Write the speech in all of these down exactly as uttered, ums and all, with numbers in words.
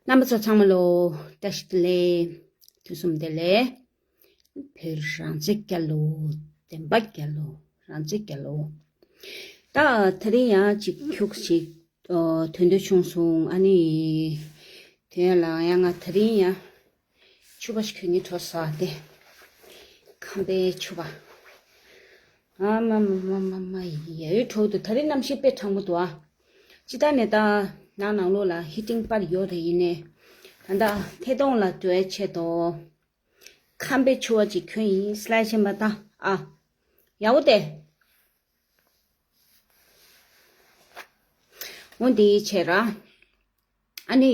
རྣམ་པ་ཚོ་ཚང་མ་ལོ་བཀྲ་ཤིས་བདེ་ལེགས། དུས་གསུམ་བདེ་ལེགས། བོད་རང་བཙན་རྒྱལ་ལོ། བདེན་པ་རྒྱལ་ལོ། རང་བཙན་རྒྱལ་ལོ། ད་དེ་རིང་ཡང་ཅིག་ཁྱུག་ཅིག་ཨོ་དོན་དུ་བྱུང་སོང་། ཨ་ནི་དོན་ལ་ཡང་ང་དེ་རིང་ཡང་ཕྱུ་པ་ཞིག་གྱོན་ནི་འགྲོ་ས་དེ་ཁམས་པའི་ཕྱུ་པ། ཨ་མ་མ་མ་མ་མ་ཡ་ཡོད་འགྲོ་འདུག་ད་རིང་གནམ་གཤིས་དཔེ་གྲང་མོ་འདུག་ཨ། ཅི་ད་ནས་ད་ནང་ནང་ལོགས་ལ་ཧི་ཏིང་པར་ཡོད་རེད། ཡིན་ནས་ད་ད་ཐད་གཏོང་ལ་འགྲོ་བའི་ཆེད་དུ་ཁམས་པའི་ཕྱུ་པ་ཅིག་གྱོན་ཡིན། སི་ལའི་ཆེན་པ་ད་ཨ་ཡག་པོ་དེ། འོ་འདི་བྱས་ར། ཨ་ནི་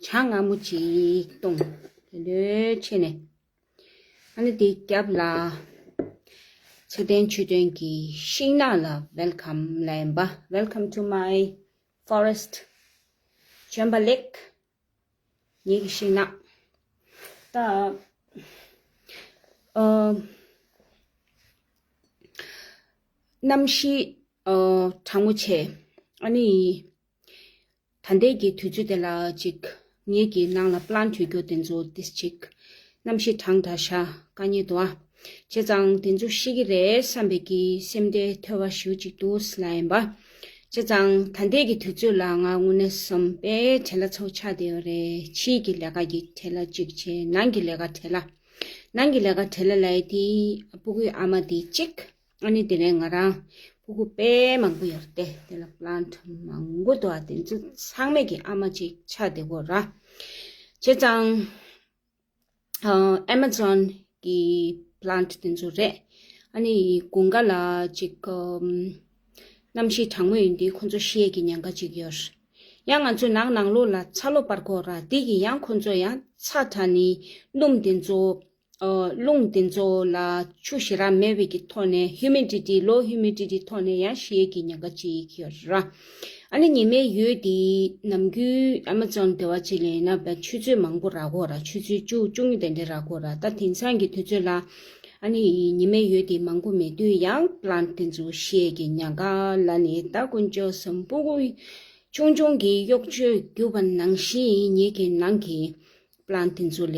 ཇ་མངར་མོ་ཅིག་བཏུང་། དེ་འདྲའི་བྱས་ནས། ཨ་ནི་དེའི་རྒྱབ་ལ་ཚེ་བརྟན་ཆོས་སྒྲོན་གྱི་ཤིང་ནགས་ལ་ཝེལ་ཀམ་ལབ་ཡིན་པ། Welcome to my forest. ལྗོན་པ་ལེགས། ངེད་ཀྱི་ཤིང་ནགས། ད་ཨ་གནམ་གཤིས་ཨ་གྲང་མོ་བྱས། ཨ་ནི་ད་ལྟའི་གི་དུས་ཚོད་དེ་ལ་ཅིག་ངེད་ཀྱི་ནང་ལ་པི་ལན་ཊི་ཡོད་རྒྱུ་དེ་ཚོ་ཏིས་ཅིག་གནམ་གཤིས་གྲང་དྲགས་ཤག་དཀའ་ངལ་འདུག་ཨ། བྱས་ཙང་དེ་ཚོ་ཤི་གི་རེད་བསམ་པའི་གི་སེམས་ཁྲལ་ཐོལ་པ་ཞེ་པོ་ཅིག་འདུག་ལབ་ཡིན་པ། བྱས་ཙང་ད་ལྟའི་གི་དུས་ཚོད་ལ་ང་དངོས་གནས་བསམ་པའི་བྲེལ་བ་ཚ་པོ་ཆགས་བསྡད་ཡོད་རེད། ཕྱིའི་གི་ལས་ཀ་གི་བྲེལ་བ་གཅིག་བྱས། ནང་གི་ལས་ཀ་བྲེལ་བ། ནང་གི་ལས་ཀ་བྲེལ་བ་ལབ་ཡ་དེ་སྤུ་གུའི་ཨ་མ་དེ་གཅིག་ཨ་ནི་དེ་ནས་ང་རང་སྤུ་གུ་དཔེ་མང་པོ་ཡོད་རེད་དེ། དེ་ལ་པི་ལན་ཊི་མང་པོ་འདུག་ཨ། དེ་ཚོ་ཚང་མས་ཀྱི་ཨ་མ་ཅིག་ཆགས་བསྡད་ཀྱི་ཡོད་ར། བྱས་ཙང་ཨ་ཨེ་མ་ཛོན་གྱི་པི་ལན་ཊི་དེ་ཚོ་རེད། ཨ་ནི་དགུན་ཁ་ལ་ཅིག་ཨམ་གནམ་གཤིས་གྲང་མོ་ཡིན་དུས་ཁོ་ཚོ་ཤི་ཡས་ཀྱི་ཉེན་ཁ་ཅིག་ཡོད། ཡང་ང་ཚོའི་ནང་ནང་ལོགས་ལ་ཚ་གློག་སྤར་གྱི་ཡོད་ར། དེ་གིས་ཡང་ཁོ་ཚོ་ཡང་ཚ་དྲགས་ནས་སྣུམ་དེ་ཚོ་ཨ་རླུང་དེ་ཚོ་ལ་ཆུ་ཞེ་དྲག་མེད་པའི་གི་ཐོག་ནས། ཧིའུ་མི་ཌི་ཊི། ལོ་ཧིའུ་མི་ཌི་ཊི་ཐོག་ནས་ཡང་ཤི་ཡས་ཀྱི་ཉེན་ཁ་ཅིག་ཡོད་ར། ཨ་ནི་ཉི་མའི་འོད་དེ་ནམ་རྒྱུན་ཨེ་མ་ཛོན་སྡེ་བ་ཅིག་ལ་ཡིན་ན་བ་ཆུ་ཚོད་མང་པོ་རག་གི་ཡོད་ར། ཆུ་ཚོད་བཅུ་བཅུ་གཉིས་དེ་འདྲ་རག་གི་ཡོད་ར། ད་དེང་སང་གི་དུས་ཚོད་ལ་ཨ་ནི་ཉི་མའི་འོད་དེ་མང་པོ་མེད་དུས་ཡང་པི་ལན་ཊི་དེ་ཚོ་ཤི་ཡས་ཀྱི་ཉེན་ཁ་ལ་ནི། ད་དཀོན་མཆོག་གསུམ། སྤུ་གུ་ཆུང་ཆུང་གི་གཡོག་བཅོས་བརྒྱུད་པ་ནང་བཞིན་ངེད་ཀྱི་ནང་གི་པི་ལན་ཊི་དེ་ཚོ་ལ་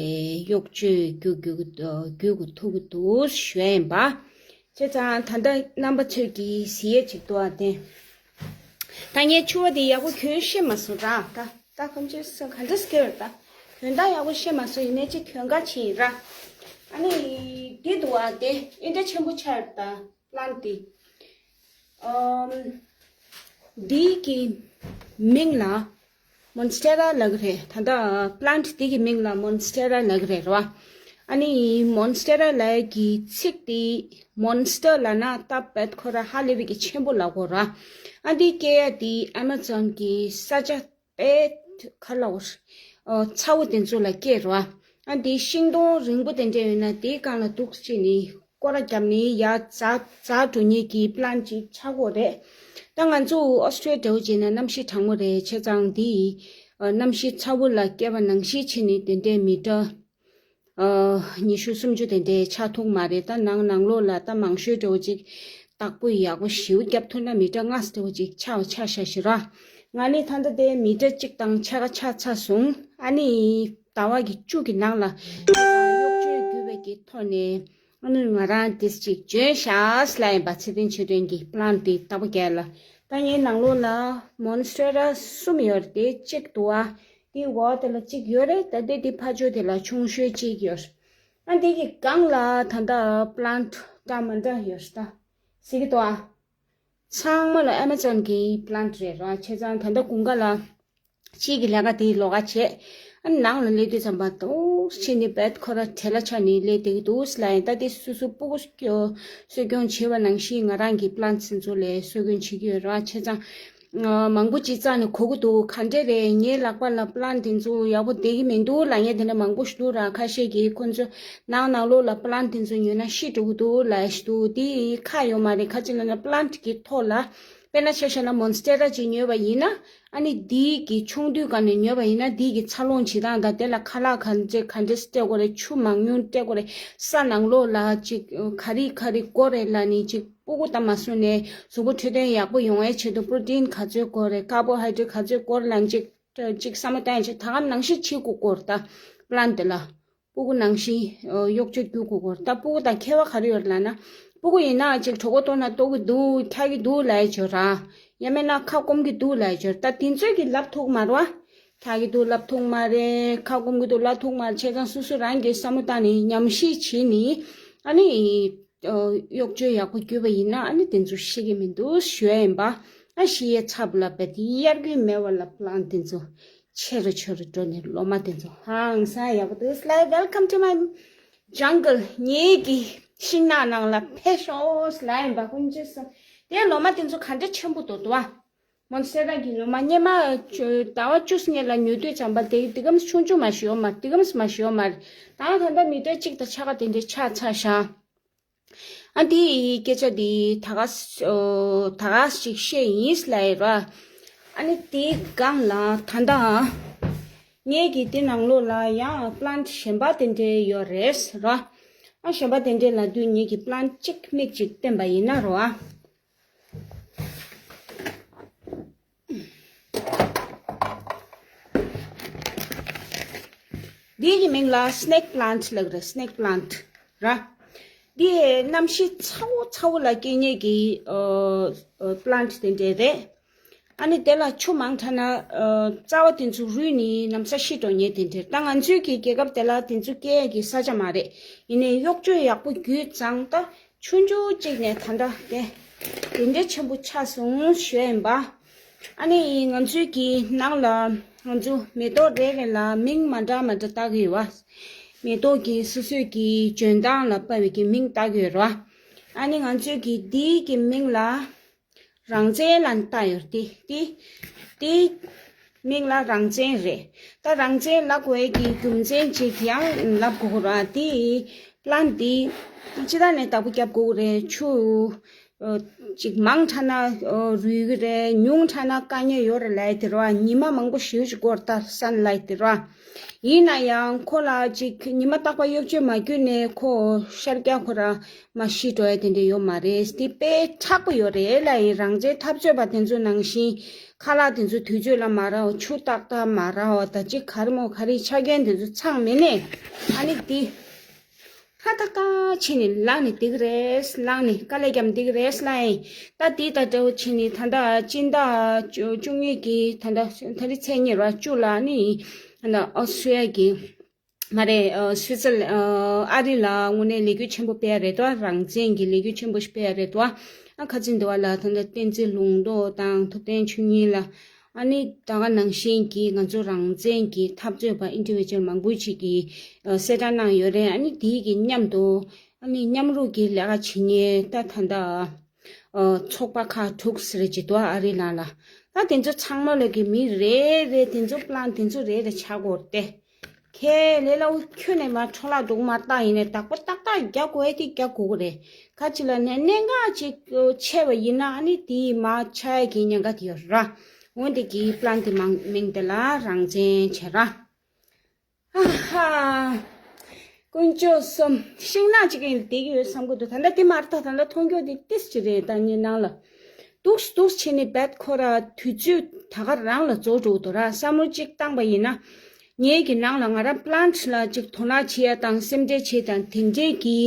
གཡོག་བཅོས་བརྒྱུད་བརྒྱུད་བརྒྱུད་ཐུབ་ཀྱི་འདུག་ཞུ་ཡ་ཡིན་པ། བྱས་ཙང་ད་ལྟ་རྣམ་པ་ཚོས་ཀྱིས་གཟིགས་ཡས་ཅིག་འདུག་ཨ། དེ་ད་ངས་ཕྱུ་པ་དེ་ཡག་པོ་གྱོན་ཤེས་མ་སོང་ར། ད་ད་ཁམ་ཆུ་སོང་ག་འདྲ་སྐྱེ་བར། ད་གྱོན་སྟངས་ཡག་པོ་ཤེས་མ་སོང་། ཡིན་ནའི་ཅིག་གྱོན་ག་ཕྱིན་ཡིན་ར། ཨ་ནི་འདི་འདུག་ཨ། དེ་ཨེ་འདྲ་ཆེན་པོ་ཆགས་ཡོད་ད། པི་ལན་ཊི་དེ། ཨམ། འདི་གི་མིང་ལ་མོན་སི་ཊེ་ར་ལབ་ཀྱི་རེད། ད་ལྟ་པི་ལན་ཊི་འདི་གི་མིང་ལ་མོན་སི་ཊེ་ར་ལབ་ཀྱི་རེད་ར། ཨ་ནི་མོན་སི་ཊེ་ར་ལབ་ཀྱི་ཚིག་དེ་མོན་སི་ཊར་ལབ་ན་ད་བེད་ཁོ་ར་ཧ་ལས་པའི་གི་ཆེན་པོ་ལབ་གོ་ར། ཨ་འདི་སྐྱེ་ཡ་དེ་ཨེ་མ་ཛོན་གྱི་ས་ཆ་དཔེ་ག་ལ་འོ་ཨོ་ཚ་བོ་དེ་ཚོ་ལ་སྐྱེ་རོ། ཨ་འདི་ཤིང་སྡོང་རིང་པོ་དེ་འདྲ་ཡོད་ན་དེའི་སྒང་ལ་འདུག་བྱས་ནས་སྐོར་ར་བརྒྱབ་ནས་ཡར་འཛེགས་འཛེགས་འགྲོ་མཁན་གྱི་པི་ལན་ཊི་ཅིག་ཆགས་ཀྱི་ཡོད་རེད། ད་ང་ཚོ་ཨོ་སི་ཊེ་ལི་ཡ་འདྲ་བོ་བྱས་ན་གནམ་གཤིས་གྲང་མོ་རེད། བྱས་ཙང་འདི་ཨ་གནམ་གཤིས་ཚ་བོ་ལ་སྐྱེས་པ་ནང་བཞིན་བྱས་ནས་དེ་འདྲའི་མི་ཊར་ཨ་ཉི་ཤུ་སུམ་ཅུ་དེ་འདྲའི་ཆགས་ཐུབ་མ་རེད། ད་ནང་ནང་ལོགས་ལ་ད་མང་ཤོས་འདྲ་བོ་ཅིག་བདག་པོ་ཡག་པོ་ཞེ་པོ་བརྒྱབ་ཐུབ་ན་མི་ཊར་ལྔ་ཙམ་འདྲ་བོ་ཅིག་ཆགས་ཆགས་ཤག་ཤི་ར། ང་ནི་ད་ལྟ་དེ་མི་ཊར་གཅིག་དང་ཕྱེད་ཀ་ཆགས་ཚར་སོང་། ཨ་ནི་ཟླ་བ་གི་བཅུ་གི་ནང་ལ་གཡོག་བཅོས་བརྒྱུད་པའི་གི་ཐོག་ནས་ཨ་ནི་ང་རང་དེ་ཅིག་འཇོན་ཤག་ལབ་ཡིན་པ། ཚེ་བརྟན་ཆོས་སྒྲོན་གྱི་པི་ལན་ཊི་དེ་ལྟ་བུ་རྒྱག་ལ། ད་ངའི་ནང་ལོགས་ལ་མོན་སི་ཊེ་ར་གསུམ་ཡོད་རེད། དེ་གཅིག་འདུག་ཨ། དེའི་འོག་དེ་ལ་གཅིག་ཡོད་རེད། ད་ལྟའི་དེ་ཕར་ཕྱོགས་དེ་ལ་ཆུང་ཤོས་གཅིག་ཡོད། ཨ་འདི་གི་སྒང་ལ་ད་ལྟ་པི་ལན་ཊི་འདྲ་མི་འདྲ་ཡོད་ད། གཟིགས་ཀྱི་འདུག་ཨ། ཚང་མ་ལ་ཨེ་མ་ཛོན་གྱི་པི་ལན་ཊི་རེད་ར། བྱས་ཙང་ད་ལྟ་དགུན་ཁ་ལ་ཕྱིའི་གི་ལས་ཀ་དེ་ལོགས་ཀ་བྱས། ཨ་ནི་ནང་ལ་སླེབས་དུས་ཙམ་པ་འདུག་བྱས་ནས་བེད་ཁོ་ར་བྲེལ་བ་ཆགས་ནས་སླེབས་བསྡད་ཀྱི་འདུག་ལབ་ཡིན། ད་དེ་སོ་སོ་སྤུ་གུ་སྐྱོ་གསོ་སྐྱོང་བྱེད་པ་ནང་བཞིན་ང་རང་གི་པི་ལན་ཊི་ཚོ་ལ་གསོ་སྐྱོང་བྱེད་ཀྱི་ཡོད་ར། བྱས་ཙང་ཨ་མང་པོ་ཅིག་རྩ་ནས་གོ་གི་འདུག་ག་འདྲས་རེད། ངའི་ལག་པ་ལ་པི་ལན་ཊི་དེ་ཚོ་ཡག་པོ་བསྡད་ཀྱི་མི་འདུག་ལབ་མཁན་དེ་འདྲ་མང་པོ་ཞིག་འདུག་ར། ཁ་ཤས་ཀྱིས་ཁོ་ཚོ་ནང་ནང་ལོགས་ལ་པི་ལན་ཊི་དེ་ཚོ་ཉོས་ན་ཤི་འགྲོ་གི་འདུག་ལབ་ཞིག་འདུག་དེ་ཁག་ཡོད་མ་རེད། ག་ཅི་ལབ་ན་པི་ལན་ཊི་གི་ཐོག་ལ་དཔེར་ན་ཆ་བཞག་ན་མོན་སི་ཊེ་ར་ཅིག་ཉོས་པ་ཡིན་ན། ཨ་ནི་དེའི་གི་ཆུང་དུས་སྒང་ནས་ཉོས་པ་ཡིན་ན་དེའི་གི་འཚར་ལོངས་བྱེད་སྟངས་དང་། དེ་ལ་ཁ་ལག་ག་འདྲས་ག་འདྲས་སྤྲད་དགོས་རེད། ཆུ་མང་ཉུང་སྤྲད་དགོས་རེད། ས་ནང་ལོགས་ལ་ཅིག་ག་རེ་ག་རེ་དགོས་རེད་ལབ་ནས། ཅིག་སྤུ་གུ་ད་མ་སོང་ནས་གཟུགས་པོ་འཕྲོད་བསྟེན་ཡག་པོ་ཡོང་བའི་ཆེད་དུ་པྲོ་ཊིན་ག་ཚོད་དགོས་རེད། ཀར་བོ་ཧའི་ཌེ་རེཊ་ག་ཚོད་དགོས་རེད་ལབ་ནས། ཅིག་ ཅིག་བསམ་བློ་བཏང་ཡ་ཆེད་ད་ག་ནང་བཞིན་བྱེད་དགོས་སྐོར་ད་པི་ལན་དེ་ལ། སྤུ་གུ་ནང་བཞིན་ཨ་གཡོག་བཅོས་བསྒྱུར་དགོས་སྐོར་ད་སྤུ་གུ་དང་ཁྱད་པར་ག་རེ་ཡོད་ལབ་ན། སྤུ་གུ་ཡིན་ན་ཅིག་གྲོད་ཁོག་ལྟོགས་ན་ལྟོགས་ཀྱི་འདུག་འཁྱག་གི་འདུག་ལབ་ཡ་ཅིག་ཡོད་ར། ཡང་མིན་ན་ཁ་སྐོམ་གྱི་འདུག་ལབ་ཡ་ཅིག་ཡོད་ར། ད་དེ་ཚོས་ཀྱི་ལབ་ཐུབ་མ་རེད་བ། འཁྱག་གི་འདུག་ལབ་ཐུབ་མ་རེད། ཁ་སྐོམ་གྱི་འདུག་ལབ་ཐུབ་མ་རེད། བྱས་ཙང་སོ་སོ་རང་གིས་བསམ་བློ་བཏང་ནས་ཉམས་ཞིབ་བྱས་ནས་ཨ་ནི། གཡོག་བཅོས་ཡག་པོ་བརྒྱབ་པ་ཡིན་ན་ཨ་ནི་དེ་ཚོ་ཤེས་ཀྱི་མི་འདུག་ཞུ་ཡ་ཡིན་པ། ཨ་ཤེས་ཡ་ཚབ་ལ་བས་དེ་གཡར་དགོས་མེད་པ་ལ་པི་ལན་དེ་ཚོ་ཆེ་རུ་ཆེ་རུ་འགྲོ་ནས་ལོ་མ་དེ་ཚོ་ཧང་སང་ཡག་པོ་འདུག་ལབ། Welcome to my jungle. ངེད་ཀྱི་ཤིང་ནགས་ནང་ལ་ཕེབས་ཤོག་ལབ་ཡིན་པ། ཀུན་སྤྱོད་གསུམ་དེ་ལོ་མ་དེ་ཚོ་ག་འདྲ་ཆེན་པོ་འདུག་འདུག་ཨ། མོན་སེ་ར་གི་ལོ་མ་སྙེ་མ་ཟླ་བ་བཅུ་ཟིན་ལ་ཉོ་དུས་ཙམ་པ་དེ་དེ་གམ་ཆུང་ཆུང་མ་ཞིག་ཡོད་མ་དེ་གམ་མ་ཞིག་ཡོད་མ་རེད། ད་ད་ལྟ་མི་ཏོག་གཅིག་དང་ཆ་ག་དེ་འདྲའི་ཆགས་ཚར་ཤག་ཨ་འདི་ཡི་སྐད་ཆ་འདི་ད་ག་ད་ག་ཞིག་བཤད་ཡིན་ལབ་ཡོད་ར། ཨ་ནི་དེའི་སྒང་ལ་ད་ལྟ་ངེད་ཀྱི་དེ་ནང་ལོགས་ལ་ཡང་པི་ལན་གཞན་པ་དེ་འདྲའི་ཡོད་རེད་ར། ཨ་གཞན་པ་དེ་འདྲའི་ལབ་དུས་ངེད་ཀྱི་པི་ལན་གཅིག་མིག་གཅིག་བསྟན་པ་ཡིན་ན་རོ་ཨ། འདི་གི་མིང་ལ་སི་ནེག་པི་ལན་ལབ་རེད། སི་ནེག་པི་ལན་ར། འདི་གནམ་གཤིས་ཚ་བོ་ཚ་བོ་ལ་སྐྱེ་མཁན་གྱི་པི་ལན་དེ་འདྲས་རེད། ཨ་ནི་དེ་ལ་ཆུ་མང་དྲགས་ན་རྩ་བ་དེ་ཚོ་རུལ་ནས་ན་ཚ་ཤི་འགྲོ་མཁན་དེ་འདྲས། ད་ང་ཚོའི་གི་རྒྱལ་ཁབ་དེ་ལ་དེ་ཚོ་སྐྱེ་ཡ་གི་ས་ཆ་མ་རེད། ཡིན་ནའི་གཡོག་བཅོས་ཡག་པོ་བརྒྱུད་ཙང་ད། ཆུང་ཆུང་གཅིག་ནས་ད་ལྟ་དེ་དེ་འདྲའི་ཆེན་པོ་ཆགས་སོང་ཞུ་ཡ་ཡིན་པ། ཨ་ནི་ང་ཚོའི་གི་ནང་ལ་ང་ཚོ་མེ་ཏོག་རེ་རེ་ལ་མིང་མ་འདྲ་མ་འདྲ་བཏགས་ཀྱི་ཡོད་པ། མེ་ཏོག་གི་སོ་སོའི་གི་འཇོན་ཐང་ལ་དཔག་པའི་གི་མིང་བཏགས་ཀྱི་ཡོད་རེད་པ། ཨ་ནི་ང་ཚོའི་གི་འདིའི་གི་མིང་ལ་རང་བཙན་ལབ་བཏགས་ཡོད་རེད། དེ་དེ་དེ་མིང་ལ་རང་བཙན་རེད། ད་རང་བཙན་ལབ་དགོས་ཀྱི་རྒྱུ་མཚན་ཅིག་ཡང་ལབ་དགོས་ར། དེ་པི་ལན་དེ་ཅི་ད་ནས་བདག་པོ་རྒྱབ་དགོས་རེད། ཆུ་ཅིག་མང་དྲགས་ན་རུལ་གི་རེད། ཉུང་དྲགས་ན་དཀའ་ངལ་ཡོད་རེད་ལབ་ཡ་དེ་ར། ཉི་མ་མང་པོ་ཞེ་པོ་ཅིག་འགོར་ད་སོང་ལབ་ཡ་དེ་ར། ཡིན་ན་ཡང་ཁོ་ལ་ཅིག་ཉི་མ་རྟག་པར་གཡོག་བཅོས་མ་བརྒྱུད་ནས་ཁོ་ཤར་རྒྱག་ཁོ་ར་མ་ཤི་འགྲོ་ཡ་དེ་འདྲ་ཡོད་མ་རེད། དེ་དཔེ་མཁྲེགས་པོ་ཡོད་རེད་ལབ་ཡིན། རང་བཙན་འཐབ་རྩོད་པ་དེ་ཚོ་ནང་བཞིན་ཁ་ལག་དེ་ཚོ་དུས་ཚོད་ལ་མ་རག་པ། ཆུ་ཏག་ཏག་མ་རག་པ་དང་ཅིག་ག་རེ་མོ་ག་རེ་ཆ་རྐྱེན་དེ་ཚོ་ཚང་མེད་ནས་ཨ་ནི་དེ་ཧ་ཏག་ཏག་བྱས་ནས་ལངས་ནས་བསྡད་ཀྱི་རེད། ལངས་ནས་དཀའ་ལས་བརྒྱབ་བསྡད་ཀྱི་རེད་ལབ་ཡིན། ད་དེ་དང་འདྲ་བོ་བྱས་ནས་ད་ལྟ་སྤྱི་ཟླ་བཅུ་གཉིས་ཀྱི་ད་ལྟ་ད་རེས་ཚེས་ཉེར་བཅུ་ལ་ནི་ཨ་ནི་ཨོ་སི་ཀྲི་ཡ་གི་མ་རེད། ཨ། སུའི་ཙར་ལན། ཨ། ཨ་རི་ལ་དངོས་གནས་ལས་འགུལ་ཆེན་པོ་སྤེལ་ཡ་རེད་དོ། རང་བཙན་གྱི་ལས་འགུལ་ཆེན་པོ་ཞིག་སྤེལ་ཡ་རེད་དོ། ཨ། ཁ་ཚིག་འདི་བ་ལ་ད་ལྟ་བསྟན་འཛིན་ལུང་རྟོགས་དང་ཐུབ་བསྟན་ཆོས་ཉིད་ལ། ཨ་ནི་ད་ག་ནང་བཞིན་གྱི་ང་ཚོ་རང་བཙན་གྱི་འཐབ་རྩོད་པ་ཨིན་ཌི་བི་ཇུ་ཨལ་མང་པོ་ཞིག་གིས་ཨ། གསལ་བསྒྲགས་གནང་ཡོད་རེད། ཨ་ནི་དེའི་གི་མཉམ་དུ་ཨ་ནི་མཉམ་རུབ་ཀྱི་ལས་ཀ་བྱེད་མཁན་ད་ད་ལྟ། ཨ། ཚོགས་པ་ཁག་དྲུག་ཟེར་གྱི་འདུག་ཨ་རི་ནང་ལ། ད་དེ་ཚོ་ཚང་མ་ལོག་གི་མི་རེ་རེ་དེ་ཚོ་པི་ལན་དེ་ཚོ་རེ་རེ་ཆགས་དགོས་རེད་དེ། ཁྱེད་ལས་སླ་བོ་ཁྱོན་ནས་མ་འཕྲོ་བརླག་འགྲོ་གི་མ་རེད། ད་ཡིན་ནའི་བདག་པོ་ཏག་ཏག་རྒྱག་དགོས་ཡ་དེ་རྒྱག་དགོས་ཀྱི་རེད། ག་ཅི་ལབ་ན་གནད་འགག་ཅིག་ཆེ་བ་ཡིན་ན་ཨ་ནི་དེ་མར་ཆག་ཡ་གི་ཉེན་ཁ་དེ་ཡོད་ར། འོན་ཏེ་གི་པི་ལན་དེ་མང་མིང་དེ་ལ་རང་བཙན་བྱེད་ར། ཨ་ཧ། དཀོན་མཆོག་གསུམ། ཤིང་ནགས་ཅིག་ཡིན་བསྡད་ཀྱི་ཡོད་བསམ་གྱི་འདུག་ད་ལྟ་དེ་མ་རེད། ད་ད་ལྟ་མཐོང་རྒྱུ་དེ་ཏིས་ཅིག་རེད། ད་ངའི་ནང་ལ་འདུག་འདུག་བྱས་ནས་བད་ཁོ་ར་དུས་ཚོད་ད་ག་རང་ལ་རྫོགས་འགྲོ་གི་འདུག་ར། བསམ་བློ་ཅིག་བཏང་པ་ཡིན་ན་ངའི་གི་ནང་ལ་ང་རང་པི་ལན་ལ་ཅིག་དོ་སྣང་བྱེད་ཡ་དང་སེམས་ཁྲལ་བྱེད་དང་དེ་འདྲའི་གི་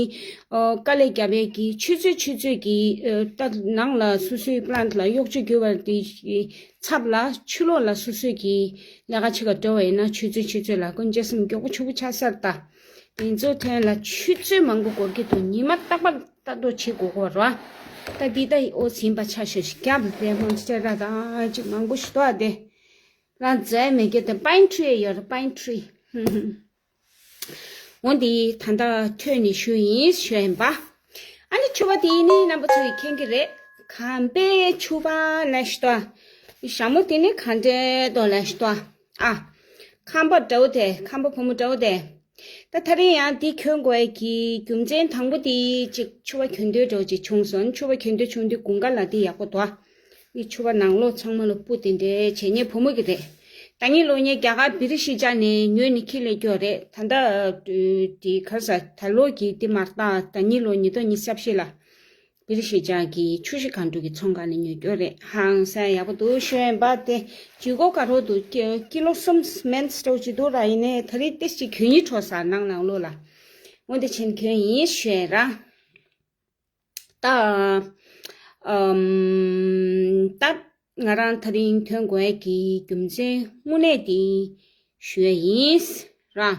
ཨོ་དཀའ་ལས་བརྒྱབ་པའི་གི་ཆུ་ཚོད་ཆུ་ཚོད་གི་ཨོ་ད་ནང་ལ་སོ་སོའི་པི་ལན་ལ་གཡོག་བཅོས་རྒྱུ་བ་དེ། ཚབ་ལ་ཕྱི་ལོགས་ལ་སོ་སོས་ཀྱི་ལས་ཀ་བྱེད་ག་འགྲོ་བ་ཡིན་ན་ཆུ་ཚོད་ཆུ་ཚོད་ལ་དཀོན་མཆོག་གསུམ་མགྱོགས་པོ་ཕྱུག་པོ་ཆགས་ས་རེད་ད། དེ་ཚོ་ཐོན་ལ་ཆུ་ཚོད་མང་པོ་འགོར་གྱི་འདུག་ཉི་མ་རྟག་པར་ལྟ་རྟོག་བྱེད་དགོས་ཀྱི་རེད་བ། ད་འདི་ད་ཨོ་ཟིན་པ་ཆ་ཤས་ཤིག་རྒྱབ་རེད། མོན་སི་ཊེ་ར་དང་ཅིག་མང་པོ་ཞིག་འདུག་ཨ། དེ་ལ་འཛེམ་མེད་ཀྱི་དེ་པའིན་ཊི་རི་ཡོད་རེད། པའིན་ཊི་རི། འོན་ཏེ་ད་ལྟ་ཐོན་ནས་ཞུ་ཡིན་ཞུ་ཡིན་པ། ཨ་ནི་ཕྱུ་པ་དེ་ནི་རྣམ་པ་ཚོས་མཁྱེན་གྱི་རེད། ཁམས་པའི་ཕྱུ་པ་ལབ་ཤི་ཏོ། ཞྭ་མོ་དེ་ནི་ག་འདྲའི་མདོག་ལབ་ཤི་ཏོ། ཨ། ཁམས་པ་འདྲ་བོ་དེ། ཁམས་པ་བུ་མོ་འདྲ་བོ་དེ། ད་ད་རེས་ཡང་འདི་གྱོན་དགོས་ཀྱི་རྒྱུ་མཚན་དང་པོ་དེ་ཅིག་ཕྱུ་པ་གྱོན་འདོད་འདྲ་བོ་ཅིག་བྱུང་སོང་། ཕྱུ་པ་གྱོན་འདོད་བྱུང་དུས་དགུན་ཁ་ལ་དེ་ཡག་པོ་འདུག་ཨ། ངའི་ཕྱུ་པ་ནང་ལོགས་ཚང་མ་ལ་སྤུ་དེ་འདྲའི་བྱས་ཉེས་བུ་མོ་གི་རེད། ད་ངའི་ལོ་ངས་རྒྱ་གར་བི་རི་ཤི་ཅ་ནས་ཉོས་ནས་ཁྱེར་སླེབས་ཀྱི་ཡོད་རེད། ད་ལྟ་དེ་ག་རེ་ཟ། ད་ལོ་གི་དེ་མ་རེད་ད། ད་ངའི་ལོ་ཉིས་སྟོང་ཉི་ཤུ་རྩ་བཞི་ལ། པི་རི་ཤི་ཅག་གི་ཆུ་བཞི་སྒང་དྲུག་གི་ཚོང་ཁང་ནས་ཉོས་ཀྱོག་རེད། ཧང་སང་ཡག་པོ་འདུག་ཤོད་ཡིན་པ་དེ། ལྗིད་ཁོག་དགའ་རོགས་འདུག་ཀི་ཀི་ལོ་གསུམ་མན་སྟོར་གྱི་འདུག་ར། ཡིན་ནའི་ད་རེས་ཏིས་ཅིག་གྱོད་ཉིད་འཕྲོ་སར་ནང་ནང་ལོགས་ལ། འོན་ཏེ་ཆེན་གྱོད་ཡིན་ཤོད་ར། ད་ཨམ་ད་ང་རང་ད་རིང་ཐོན་དགོས་ཀྱི་རྒྱུ་མཚན་དངོས་གནས་དེ་ཞུ་ཡ་ཡིན་ར།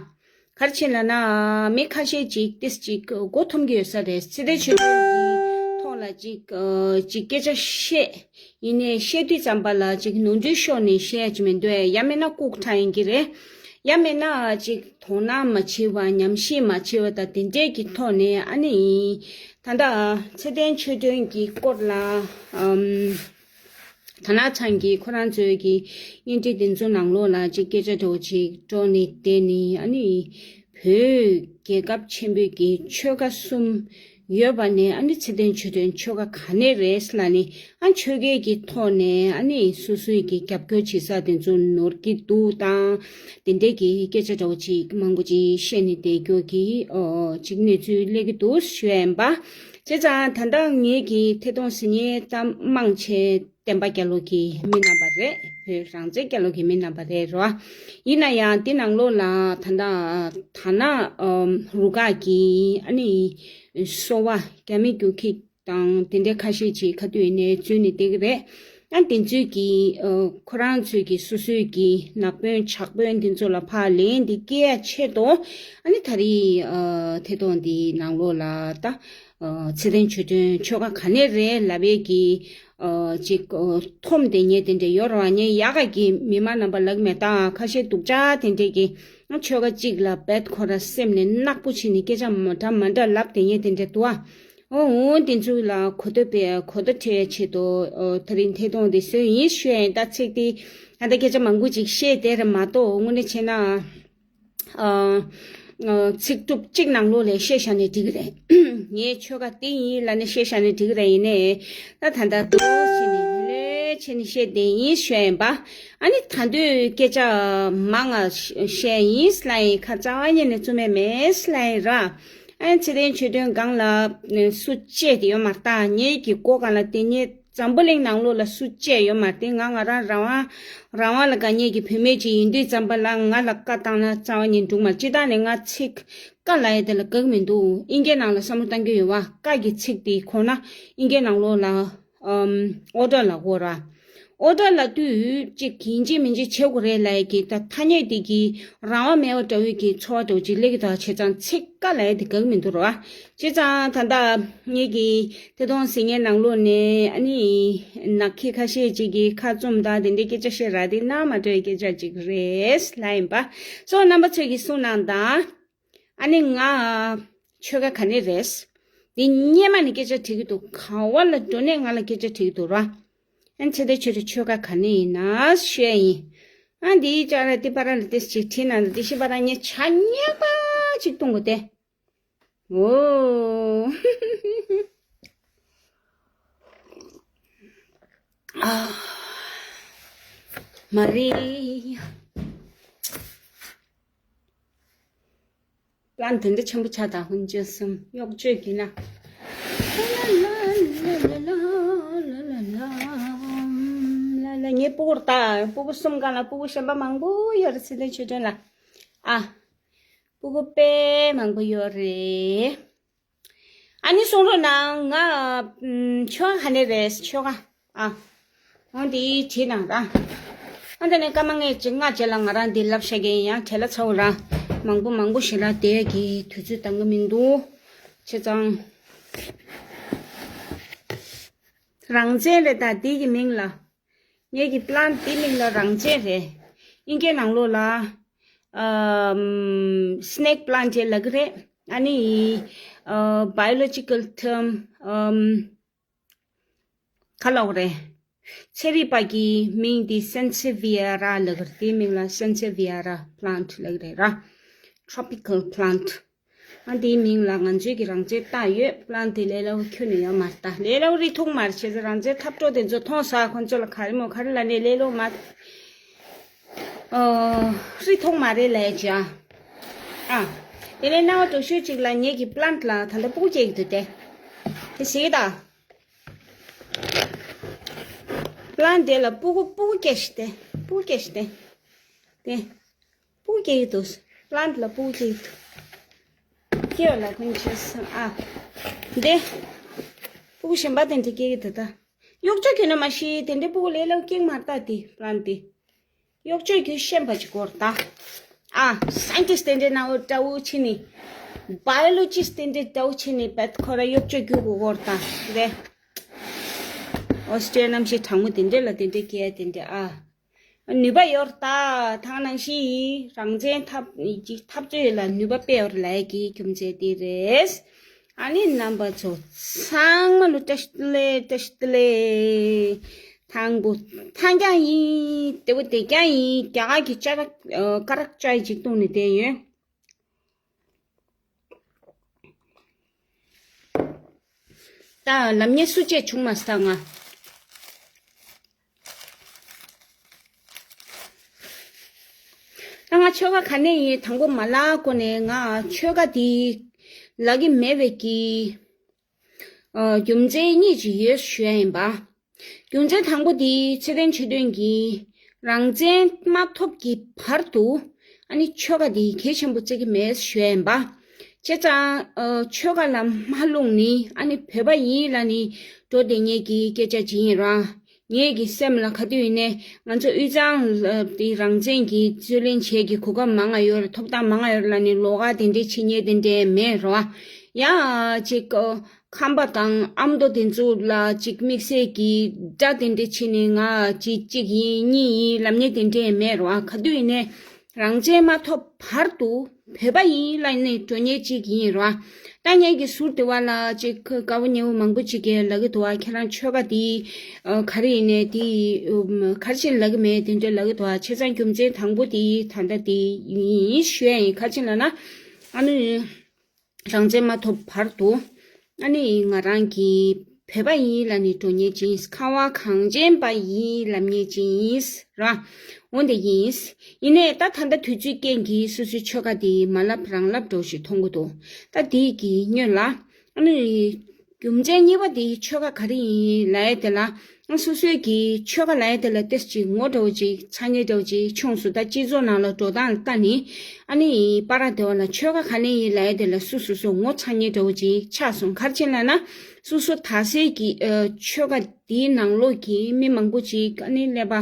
ག་རེ་བྱས་ལབ་ན་མི་ཁ་ཤས་ཅིག་ཏིས་ཅིག་མགོ་འཐོམ་གྱི་ཡོད་ས་རེད། ཚེ་བརྟན་ཆོས་སྒྲོན་གྱི་ཐོག་ལ་ཅིག་ཅིག་སྐད་ཆ་བཤད། ཡིན་ནའི་བཤད་དུས་ཙམ་པ་ལ་ཅིག་ནོར་འཁྲུལ་ཤོར་ནས་བཤད་ཡ་ཅིག་མི་འདུག་ཡང་མིན་ན་ལྐུགས་དྲགས་ཡིན་གྱི་རེད། ཡང་མིན་ན་ཅིག་དོ་སྣང་མ་བྱེད་པ། ཉམས་ཞིབ་མ་བྱེད་པ་དང་དེ་འདྲས་ཀྱི་ཐོག་ནས། ཨ་ནི་ད་ལྟ་ཚེ་བརྟན་ཆོས་སྒྲོན་གྱི་སྐོར་ལ་ཨམ། དར་ནག་ཚང་གིས་ཁོ་རང་ཚོའི་གི་བརྙན་འཕྲིན་དེ་ཚོ་ནང་ལོགས་ལ་ཅིག་སྐད་ཆ་འདྲ་བོ་ཅིག་སྒྲོག་ནས་བསྡད་ནས། ཨ་ནི་བོད་རྒྱལ་ཁབ་ཆེན་པོའི་གི་ཆོལ་ཁ་གསུམ་ཡོད་པ་ནས། ཨ་ནི་ཚེ་བརྟན་ཆོས་སྒྲོན་ཆོལ་ཁ་ག་ནས་རེད་ལབ་ནས། ཨ་ཆོལ་ཁའི་གི་ཐོག་ནས་ཨ་ནི་སོ་སོའི་གི་རྒྱབ་སྐྱོར་བྱེད་ས་དེ་ཚོ་ནོར་གྱི་འདུག་དང་། དེ་འདྲའི་གི་སྐད་ཆ་འདྲ་བོ་ཅིག་མང་པོ་ཅིག་བཤད་ནས་བསྡད་རྒྱུ་གི་ཨོ་ཅིག་གནས་ཚུལ་སླེབས་ཀྱི་འདུག་ཞུ་ཡ་ཡིན་པ། བྱས་ཙང་ད་ལྟ་ངེད་ཀྱི་ཐད་གཏོང་ཟིན་ཉེ་ད་མང་ཆེ་བསྟན་པ་རྒྱལ་ལོ་གི་མི་རྣམ་པ་རེད། བོད་རང་བཙན་རྒྱལ་ལོ་གི་མི་རྣམ་པ་རེད་རོ། ཡིན་ན་ཡང་འདི་ནང་ལོགས་ལ་ད་ལྟ་དར་ནག་ཨམ་རུ་ཁག་གི་ཨ་ནི་སོ་པ་རྒྱ་མི་རྒྱུག་ཁྱི་དང་དེ་འདྲའི་ཁ་ཤས་ཅིག་ཁ་ཐུག་ཡིན་ནའི་འཛུལ་ནས་བསྡད་ཀྱི་རེད། ཨ་དེ་ཚོས་ཀྱི་ཨ་ཁོ་རང་ཚོས་ཀྱི་སོ་སོའི་གི་ནག་དཔོན་ཇག་དཔོན་དེ་ཚོ་ལ་ཕར་ལན་འདི་སྐྱེལ་ཡ་ཆེད་དུ། ཨ་ནི་ད་རེས་ཨ་ཐད་གཏོང་འདི་ནང་ལོགས་ལ་ད་ཨ་ཚེ་བརྟན་ཆོས་སྒྲོན་ཆོལ་ཁ་ག་ནས་རེད་ལབ་པའི་གི་ཨ་ཅིག་ཨ་འཐོམ་དེ་ཉེ་དེ་འདྲ་ཡོད་རེད་བ། ངས་ཡག་ག་གི་མི་མང་རྣམ་པ་ལབ་མེད། ད་ཁ་ཤས་སྡུག་ཅག་དེ་འདྲས་ཀྱི་ཨ་ཆོལ་ཁ་གཅིག་ལ་རྦད་ཁོ་ར་སེམས་ནས་ནག་པོ་བྱས་ནས་སྐད་ཆ་མ་འདྲ་མ་འདྲ་ལབ་དེ་ཉེ་དེ་འདྲ་འདུག་ཨ། ཨོ་འོ་དེ་ཚོ་ལ་གོ་བརྡ་སྤེལ་གོ་བརྡ་འཕྲོད་ཆེད་དུ་ཨོ་ད་རིང་ཐད་གཏོང་དེ་བཟོས་ཡིན་ཞུ་ཡ་ཡིན། ད་ཚིག་དེ་ད་ལྟ་སྐད་ཆ་མང་པོ་ཅིག་བཤད་བསྡད་རེད་མ་གཏོགས། དངོས་གནས་བྱས་ན་ཨ་ཨ་ཚིག་གྲུབ་གཅིག་ནང་ལོགས་ལ་བཤད་བཞག་ནས་འགྲིག་གི་རེད། ངའི་ཆོལ་ཁ་དེ་ཡིན་ལབ་ནས་བཤད་བཞག་ནས་འགྲིག་གི་རེད། ཡིན་ནའི་ད་ད་ལྟ་དུ་བྱས་ནས་ལོས་བྱས་ནས་བཤད་བསྡད་ཡིན་ཞུ་ཡ་ཡིན་པ། ཨ་ནི་ད་དུང་སྐད་ཆ་མང་ང་བཤད་ཡིན་ལབ་ཡིན། ཁ་རྩ་བ་ཉིད་ནས་བཙུམ་ཡ་མེད་ལབ་ཡིན་ར། ཨ་ཚེ་བརྟན་ཆོས་སྒྲོན་སྒང་ལ་སུ་བཅད་དེ་ཡོད་མ་རེད། ད་ངེད་ཀྱི་མགོ་སྒང་ལ་དེ་ཉིད་འཛམ་བུ་གླིང་ནང་ལོགས་ལ་སུ་བཅད་ཡོད་མ་རེད། ང་ང་རང་རང་དབང་རང་དབང་ལ་དགའ་མཁན་གྱི་བུད་མེད་ཅིག་ཡིན་དུས་ཙམ་པ་ལ་ང་ལ་བཀའ་བཏང་ན་རྩ་བ་ཉིད་འགྲུག་མ་རེད། སྤྱིར་བཏང་ནས་ང་ཚིག་བཀའ་ལབ་ཡ་དེ་ལ་དགའ་གི་མི་འདུག་ཨིན་སྐད་ནང་ལ་བསམ་བློ་བཏང་གི་ཡོད་བ། བཀའ་གི་ཚིག་དེ་གོ་ན་ཨིན་སྐད་ནང་ལོགས་ལ་ཨམ་ཨོ་ཌར་ལབ་དགོས་ར། ཨོ་ཌར་ལབ་དུས་ཅིག་ཡིན་གཅིག་མིན་གཅིག་བྱེད་དགོས་རེད་ལབ་ཡ་གི་ད་ཐ་སྙད་དེ་གི་རང་དབང་མེད་པ་འདྲ་བོའི་གི་ཚོར་བ་འདྲ་བོ་ཅིག་སླེབས་ཀྱི་འདུག་བྱས་ཙང་ཚིག་བཀའ་ལབ་ཡ་དེ་དགའ་གི་མི་འདུག་ར། བྱས་ཙང་ད་ལྟ་ངེད་ཀྱི་ཐད་གཏོང་ཟིན་ཉེ་ནང་ལོགས་ནས་ཨ་ནི་ནག་ཁྱི་ཁ་ཤས་ཅིག་གིས་ཁ་བཙུམ་དང་དེ་འདྲའི་སྐད་ཆ་བཤད་ར། དེ་ནང་མ་འགྲོ་བའི་སྐད་ཆ་ཅིག་རེད་ལབ་ཡིན་པ། སོ་རྣམ་པ་ཚོས་ཀྱིས་གསུངས་གནང་དང་། ཨ་ནི་ང་ཆོལ་ཁ་ག་ནས་རེད། འདི་སྔོན་མ་ནས་སྐད་ཆ་དྲིས་ཀྱི་འདུག་ག་བ་ལ་འགྲོ་ནས་ང་ལ་སྐད་ཆ་དྲིས་ཀྱི་འདུག་ར། ཨ་ནི་ཚེ་བརྟན་ཆོས་སྒྲོན་ཆོལ་ཁ་ག་ནས་ཡིན་ན་ཞུ་ཡ་ཡིན། ཨ་འདིའི་ཅ་ར་ཏི་པ་ར་ལ་ཏེ་ཅིག་བྲིས་ན་ལ་ཏི་ཤི་པ་ར་ངས་ཆ་ཉག་པ་ཅིག་གཏོང་དགོས་ཏེ། ཨོ། ཨ། མ་རེད། པླན་དེ་འདྲ་ཆེན་པོ་ཆགས་དང་ཧུན་ཅོ་སུམ་གཡོག་བཅོས་གྱིས་ན། ལ་ལ་ངའི་སྤུ་གུར་ལྟ། སྤུ་གུ་གསུམ་སྒང་ལ་སྤུ་གུ་གཞན་པ་མང་པོ་ཡོད་རེད། ཚེ་བརྟན་ཆོས་སྒྲོན་ལ། ཨ། སྤུ་གུ་དཔེ་མང་པོ་ཡོད་རེད། ཨ་ནི་གསུང་རོགས་གནང་། ང་ཆོལ་ཁ་ག་ནས་རེད། ཆོལ་ཁ། ཨ། འོ་འདི་བྲིས་གནང་ར། ཨ་ད་ནས་སྐར་མ་ལྔའི་རྗེས་ལྔ་རྗེས་ལ་ང་རང་འདི་ལབ་བཤད་མཁན་ཡང་བྲེལ་ལ་ཚ་བོ་ར། མང་པོ་མང་པོ་ཞིག་ལ་བསྡད་ཀྱི་དུས་ཚོད་འདང་གི་མི་འདུག་བྱས་ཙང་། རང་བཙན་རེད། ད་འདི་གི་མིང་ལ། ངེད་ཀྱི་པླན་འདི་མིང་ལ་རང་བཙན་རེད། ཨིན་སྐད་ནང་ལོགས་ལ་ཨམ་སི་ནེག་པླན་ཅེས་ལབ་ཀྱི་རེད། ཨ་ནི་ཨ་བྷའི་ཡོ་ལོ་ཇི་ཀལ་ཊརམ་ཨམ་ག་ལབ་དགོས་རེད། ཚན་རིག་པ་གི་མིང་འདི་སན་སེ་བི་ཡ་ར་ལབ་ཀྱི་རེད། དེའི་མིང་ལ་སན་སེ་བི་ཡ་ར་པླན་ལབ་ཀྱི་རེད་ར། ཊོ་པི་ཀལ་པླན། ཨ་འདིའི་མིང་ལ་ང་ཚོའི་གི་རང་བཙན་བཏགས་ཡོད། པླན་དེ་ལས་སླ་པོ་ཁྱོན་ནས་ཡོད་མ་རེད། ད་ལས་སླ་པོ་རིགས་མཐོང་མ་རེད། བྱས་ཙང་རང་བཙན་འཐབ་གྲོགས་དེ་ཚོ་མཐོང་ས་ཁོང་ཚོ་ལ་ག་རེ་མོ་ག་རེ་ལབ་ནས་ལས་སླ་པོ་མ་ཨོ། རིགས་མཐོང་མ་རེད་ལབ་ཡ་ཅིག་ཨ། ཨ། དེ་ནས་རྣ་བ་འགྲོ་ཤོས་ཅིག་ལ་ངེད་ཀྱི་པླན་ལ་ད་ལྟ་སྤུ་གུ་སྐྱེ་གི་འདུག་སྟེ། དེ་གཟིགས་ད། པ་ལན་དེ་ལ་སྤུ་གུ་སྤུ་གུ་སྐྱེས་ཤི་དེ་སྤུ་གུ་སྐྱེས་ཤི་དེ་དེ་སྤུ་གུ་སྐྱེ་གི་འདུག་པ་ལན་ལ་སྤུ་གུ་སྐྱེ་གི་འདུག་སྐྱེ་བ་ལ་ཁོང་ཆེ་སང་ཨ་དེ་སྤུ་གུ་གཞན་པ་དེ་འདྲ་སྐྱེ་གི་འདུག་ད་གཡོག་བཅོས་གྱོན་ན་མ་ཤི་དེ་འདྲའི་སྤུ་གུ་ལས་སླ་པོ་སྐྱེ་གི་མ་རེད་ད་དེ་པ་ལན་དེ། གཡོག་བཅོས་རྒྱུ་ཤེས་པ་ཅིག་དགོས་རེད་ད། ཨ། སའེན་ཊིསི་དེ་འདྲའི་ནང་འདྲ་བོ་ཕྱིན་ནས། བྷའི་ཡོ་ལོ་ཇི་སི་དེ་འདྲའི་འདྲ་བོ་ཕྱིན་ནས་བད་ཁོ་ར་གཡོག་བཅོས་རྒྱུ་དགོས་རེད་ད། རེད། ཨོ་སི་ཀྲི་ཡ་གནམ་གཤིས་གྲང་མོ་དེ་འདྲ་ལ་དེ་འདྲའི་སྐད་དེ་འདྲ་ཨ། ནུས་པ་ཡོད་རེད་ད། ཐང་ནང་བཞིན་ཡིན། རང་བཙན་འཐབ་ཅིག་འཐབ་རྩོད་ལ་ནུས་པ་དཔེ་ཡོད་རེད་ལབ་ཀྱི་རྒྱུ་མཚན་དེ་རེད། ཨ་ནི་རྣམ་པ་ཚོ་ཚང་མ་ལ་བཀྲ་ཤིས་བདེ་ལེགས། བཀྲ་ཤིས་བདེ་ལེགས། ཐང་པོ་ཐང་རྐྱང་ཡིན། བདེ་པོ་བདེ་རྐྱང་ཡིན། རྒྱ་གར་གྱི་ཅ་ར་ཨ་ཀ་རག་ཅའི་ཅིག་བཏུང་ནས་བསྡད་ཡོད། ད་ལབ་མཁན་སུ་གཅིག་བྱུང་མ་སོང་ང་། ད་ང་ཆོལ་ཁ་ག་ནས་ཡིན། དང་པོ་མ་ལབ་གོང་ནས་ང་ཆོལ་ཁ་འདི་ལབ་ཀྱི་མེད་པའི་གི་ཨ་རྒྱུ་མཚན་གཉིས་ཅིག་ཡོད་ཞུ་ཡ་ཡིན་པ། རྒྱུ་མཚན་དང་པོ་དེ་ཚེ་བརྟན་ཆོས་སྒྲོན་གྱིས་རང་བཙན་མ་ཐོབ་ཀྱི་བར་དུ་ཨ་ནི་ཆོལ་ཁ་དེ་གལ་ཆེན་པོ་བརྩི་གི་མེད་ཞུ་ཡ་ཡིན་པ། བྱས་ཙང་ཨ་ཆོལ་ཁ་ལ་མ་ལྷུང་ནི་ཨ་ནི་བོད་པ་ཡིན་ལབ་ནི་འགྲོ་བསྡད་མཁན་གྱི་སྐད་ཆ་ཅིག་ཡིན་ར། ངེད་ཀྱི་སེམས་ལ་ག་དུས་ཡིན་ནའི་ང་ཚོ་དབུས་གཙང་ལ་དེ་རང་བཙན་གྱི་རྩོད་ལེན་བྱེད་ཀྱི་གོ་སྐབས་མང་ང་ཡོད་རེད། ཐོབ་ཐང་མང་ང་ཡོད་རེད་ལབ་ནི་ལོགས་ཀ་དེ་འདྲའི་བྱེད་མཁན་དེ་འདྲའི་མེད་ར། ཡང་ཅིག་ཁམས་པ་དང་ཨ་མདོ་དེ་ཚོ་ལ་ཅིག་དམིགས་བསལ་གྱི་དགྲ་དེ་འདྲ་བྱས་ནས་ང་ཅིག་གཅིག་ཡིན་གཉིས་ཡིན་ལབ་མཁན་དེ་འདྲས་མེད་རེད་བ། ག་དུས་ཡིན་ནའི་རང་བཙན་མ་ཐོབ་བར་དུ་བོད་པ་ཡིན་ལབ་ནས་འགྲོ་མཁན་གཅིག་ཡིན་རེད་བ། ད་ངེད་ཀྱི་ཟུར་དེ་བ་ལ་ཅིག་དཀར་པོ་ཉེ་བོ་མང་པོ་ཅིག་གིས་ལབ་ཀྱི་འདུག་བ། ཁྱེད་རང་ཆོལ་ཁ་དེ་ག་རེ་ཡིན་ནའི་དེ་ག་རེ་བྱས་ལབ་ཀྱི་མེད་དེ་འདྲ་ལབ་ཀྱི་འདུག་བ། བྱས་ཙང་རྒྱུ་མཚན་དང་པོ་དེ་ད་ལྟ་དེ་ཡིན་ཞུ་ཡ་ཡིན། ག་རེ་བྱས་ལབ་ན་ཨ་ནི། རང་བཙན་མ་ཐོབ་བར་དུ་ཨ་ནི་ང་རང་གི་བོད་པ་ཡིན་ལབ་ནས་འགྲོ་མཁན་ཅིག་ཡིན། ཁ་བ་གངས་ཅན་པ་ཡིན་ལབ་མཁན་ཅིག་ཡིན་ར། འོན་ཏེ་ཡིན། ཡིན་ནའི་ད་ད་ལྟ་དུས་ཚོད་རྐྱེན་གྱིས་སོ་སོའི་ཆོལ་ཁ་དེ་མ་ལབ་རང་ལབ་འདྲ་ཞིག་མཐོང་གི་འདུག་ད་དེ་གི་སྔོན་ལ་ཨ་ནི་རྒྱུ་མཚན་གཉིས་པ་དེ་ཆོལ་ཁ་ག་རེ་ཡིན་ལབ་ཡ་དེ་ལ། སོ་སོའི་གི་ཆོལ་ཁ་ལབ་ཡ་དེ་ལ་ཏོག་ཙམ་ངོ་འདྲ་བོ་ཅིག་ཚ་ཉེ་འདྲ་བོ་ཅིག་བྱུང་སོང་། ད་སྤྱི་ཚོགས་ནང་ལ་འགྲོ་སྟངས་ལ་ལྟ་ནི་ཨ་ནི་པར་དེ་བ་ལ་ཆོལ་ཁ་ག་ནས་ཡིན་ལབ་ཡ་དེ་ལ་སོ་སོ་སོ་ངོ་ཚ་ཉེ་འདྲ་བོ་ཅིག་ཆགས་སོང་། ག་རེ་བྱས་ལབ་ན་སོ་སོ་དག་སའི་གི་ཨ་ཆོལ་ཁ་དེའི་ནང་ལོགས་ཀྱི་མི་མང་པོ་ཅིག་ཨ་ནི་ཀླད་པ་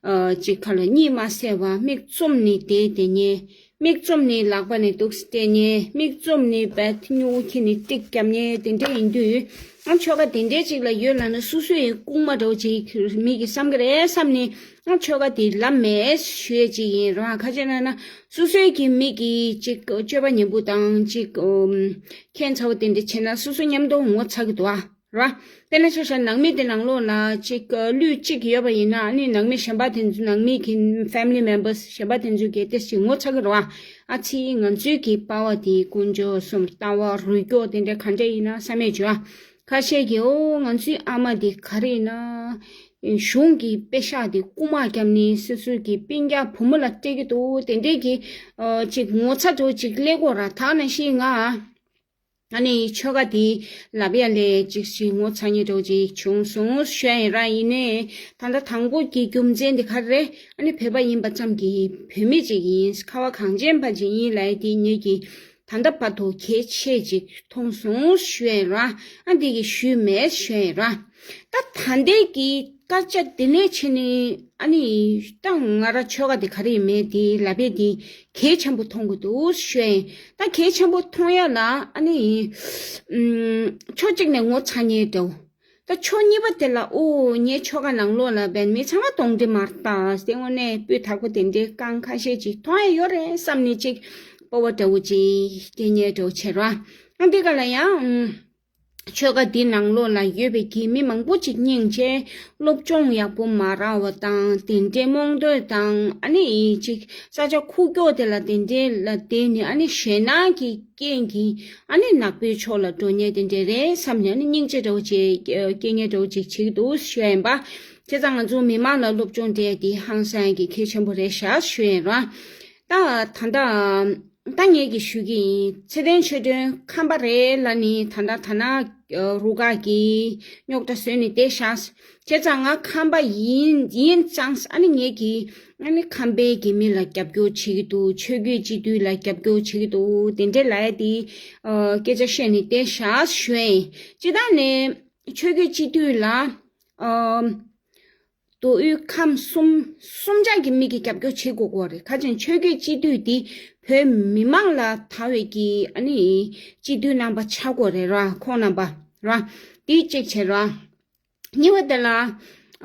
ཨ་ཅིག་ཁ་ལ་གཉིད་མ་སད་པ་མིག་བཙུམ་ནས་བསྡད་བསྡད་ཉེ། མིག་བཙུམ་ནས་ལག་པ་ནས་འདུག་སེ་སྤྲད་ཉེ། མིག་བཙུམ་ནས་བད་སྨྱུ་གུ་འཁྱེར་ནས་ཏིག་བརྒྱབ་ཉེ་དེ་འདྲ་ཡིན་དུས། ཨ་ཆོལ་ཁ་དེ་འདྲའི་ཅིག་ལ་ཡོད་ལབ་ན་སོ་སོ་ཡི་རྐུན་མ་འདྲ་བོ་ཅིག་མི་གིས་བསམ་གི་རེད་བསམ་ནས་ཨ་ཆོལ་ཁ་དེ་ལབ་མེད་ཞུ་ཡས་ཅིག་ཡིན་རང་། ག་རེ་བྱས་ལབ་ན་སོ་སོའི་གི་མི་གི་ཅིག་སྤྱོད་པ་ཉམས་པོ་དང་ཅིག་ཁྱད་མཚར་བོ་དེ་འདྲ་བྱས་ན་སོ་སོ་མཉམ་དུ་ངོ་ཚ་གི་འདུག་ཨ། ར། དཔེར་ན་ཆ་བཞག་ནང་མི་དེ་ནང་ལོགས་ལ་ཅིག་ལུས་གཅིག་ཡོད་པ་ཡིན་ན་ཨ་ནི་ནང་མི་གཞན་པ་དེ་ཚོ་ནང་མི་གི་family members གཞན་པ་དེ་ཚོ་གིས་ཏོག་ཙམ་ངོ་ཚ་གི་རེད་བ། ཨ་ཙི་ང་ཚོའི་གི་པ་ཕ་དེ་དཀོན་མཆོག་གསུམ་ལྟ་བ་རུས་སྐྱོག་དེ་འདྲ་ག་འདྲ་ཡིན་ན་བསམ་ཡས་བྱུང་ཨ། ཁ་ཤས་ཀྱིས་ཨོ་ང་ཚོའི་ཨ་མ་དེ་ག་རེ་ཡིན་ན་གཞུང་གི་པེ་ཤག་དེ་རྐུ་མ་བརྒྱབ་ནས་སོ་སོའི་གི་སྤུན་ཀྱག་བུ་མོ་ལ་སྤྲད་ཀྱི་འདུག་དེ་འདྲའི་གི་ཅིག་ངོ་ཚ་འདྲ་བོ་ཅིག་སླེབས་ཀྱི་ཡོད་ར། ད་ནང་བཞིན་ང་ཨ་ནི་ཆོལ་ཁ་དེ་ལབ་ཡ་ལས་ཅིག་ཞིག་ངོ་ཚ་ཉེ་འདྲ་བོ་ཅིག་བྱུང་སོང་ཞུ་ཡ་ཡིན་ར། ཡིན་ནའི་ད་ལྟ་དང་པོ་གི་རྒྱུ་མཚན་དེ་ག་རེ་རེད། ཨ་ནི་བོད་པ་ཡིན་པ་ཙམ་གྱིས་བོད་མི་ཅིག་ཡིན། ཁ་བ་གངས་ཅན་པ་ཅིག་ཡིན་ལབ་ཡ་དེ་ངེད་ཀྱིས་ད་ལྟ་བར་དུ་གལ་ཆེ་ཅིག་མཐོང་སོང་ཞུ་ཡ་ཡིན་ར། ཨ་འདི་གི་ཞུས་མེད་ཞུ་ཡ་ཡིན་ར། ད་ད་ལྟའི་གི་སྐད་ཆ་དེ་ནས་ཕྱིན་ནས་ཨ་ནི་ད་ང་ར་ཆོལ་ཁ་དེ་ག་རེ་ཡིན་མེད་དེ་ལབ་ཡས་དེ་གལ་ཆེན་པོ་མཐོང་གི་འདུག་ཞུ་ཡ་ཡིན། ད་གལ་ཆེན་པོ་མཐོང་ཡ་ལ་ཨ་ནི་ཨུམ་ཕྱོགས་གཅིག་ནས་ངོ་ཚ་ཉེ་འདྲ་བོ། ད་ཕྱོགས་གཉིས་པ་དེ་ལ་ཨོ་ངའི་ཆོལ་ཁ་ནང་ལོགས་ལ་བན་མི་ཚང་མ་གདོན་འདྲེ་མ་རེད་ད། དེ་དངོས་གནས་སྤུས་དག་པོ་དེ་འདྲའི་རྐང་ཁ་ཤས་ཅིག་མཐོང་ཡ་ཡོད་རེད་བསམ་ནས་ཅིག་སྤོབས་པ་འདྲ་བོ་ཅིག་སྐྱེ་ཉེ་འདྲ་བོ་བྱེད་ར། ཨ་འདི་ག་ལ་ཡང་ཨུམ། ཆོལ་ཁ་འདི་ནང་ལོགས་ལ་ཡོད་པའི་གི་མི་མང་པོ་ཅིག་སྙིང་རྗེ། སློབ་སྦྱོང་ཡག་པོ་མ་རག་པ་དང་དེ་འདྲའི་རྨོངས་དད་དང་ཨ་ནི་ཅིག་ས་ཆ་ཁུག་ཀྱོག་དེ་ལ་དེ་འདྲའི་ལ་བསྡད་ནས་ཨ་ནི་ཞེད་སྣང་གི་རྐྱེན་གྱིས་ཨ་ནི་ནག་པོའི་ཕྱོགས་ལ་འགྲོ་ཉེ་དེ་འདྲ་རེད་བསམ་ནས་ཨ་ནི་སྙིང་རྗེ་འདྲ་བོ་ཅིག་སྐྱེ་ཉེ་འདྲ་བོ་ཅིག་བྱེད་ཀྱི་འདུག་ཞུ་ཡ་ཡིན་པ། བྱས་ཙང་ང་ཚོ་མི་མང་ལ་སློབ་སྦྱོང་སྤྲད་དེ་ཧང་སང་གི་གལ་ཆེན་པོ་རེད་ཤག་ཞུ་ཡ་ཡིན་ར། ད་ད་ལྟ། ད་ངེད་ཀྱིས་ཞུ་གི་ཡིན། ཚེ་བརྟན་ཆོས་སྒྲོན་ཁམས་པ་རེད་ལབ་ནི་ད་ལྟ་ད་ན་རུ་ཁག་གི་རྙོག་དྲ་བཟོས་ནི་བསྡད་ཤག་བྱས་ཙང་ང་ཁམས་པ་ཡིན་ཡིན་ཙང་ཨ་ནི་ངེད་ཀྱིས་ཨ་ནི་ཁམས་པའི་གི་མི་ལ་རྒྱབ་སྐྱོར་བྱེད་ཀྱི་འདུག་ཆོས་བརྒྱུད་སྤྱི་འཐུས་ལ་རྒྱབ་སྐྱོར་བྱེད་ཀྱི་འདུག་དེ་འདྲས་ལབ་ཡ་དེ་སྐད་ཆ་བཤད་ནི་བསྡད་ཤག་ཞུ་ཡ་ཡིན། སྤྱིར་བཏང་ནས་ཆོས་བརྒྱུད་སྤྱི་འཐུས་ལ་མདོ་དབུས་ཁམས་གསུམ་གསུམ་ཆ་གི་མི་གིས་རྒྱབ་སྐྱོར་བྱེད་དགོས་ཀྱི་རེད། ཁ་ཅིག་ཆོས་བརྒྱུད་སྤྱི་འཐུས་འདི་བོད་མི་མང་ལ་དར་བའི་གི་ཨ་ནི་སྤྱི་འཐུས་རྣམ་པ་ཆགས་དགོས་རེད་ར། ཁོང་རྣམ་པ་ར། འདི་གཅིག་བྱས་ར། གཉིས་པ་དེ་ལ་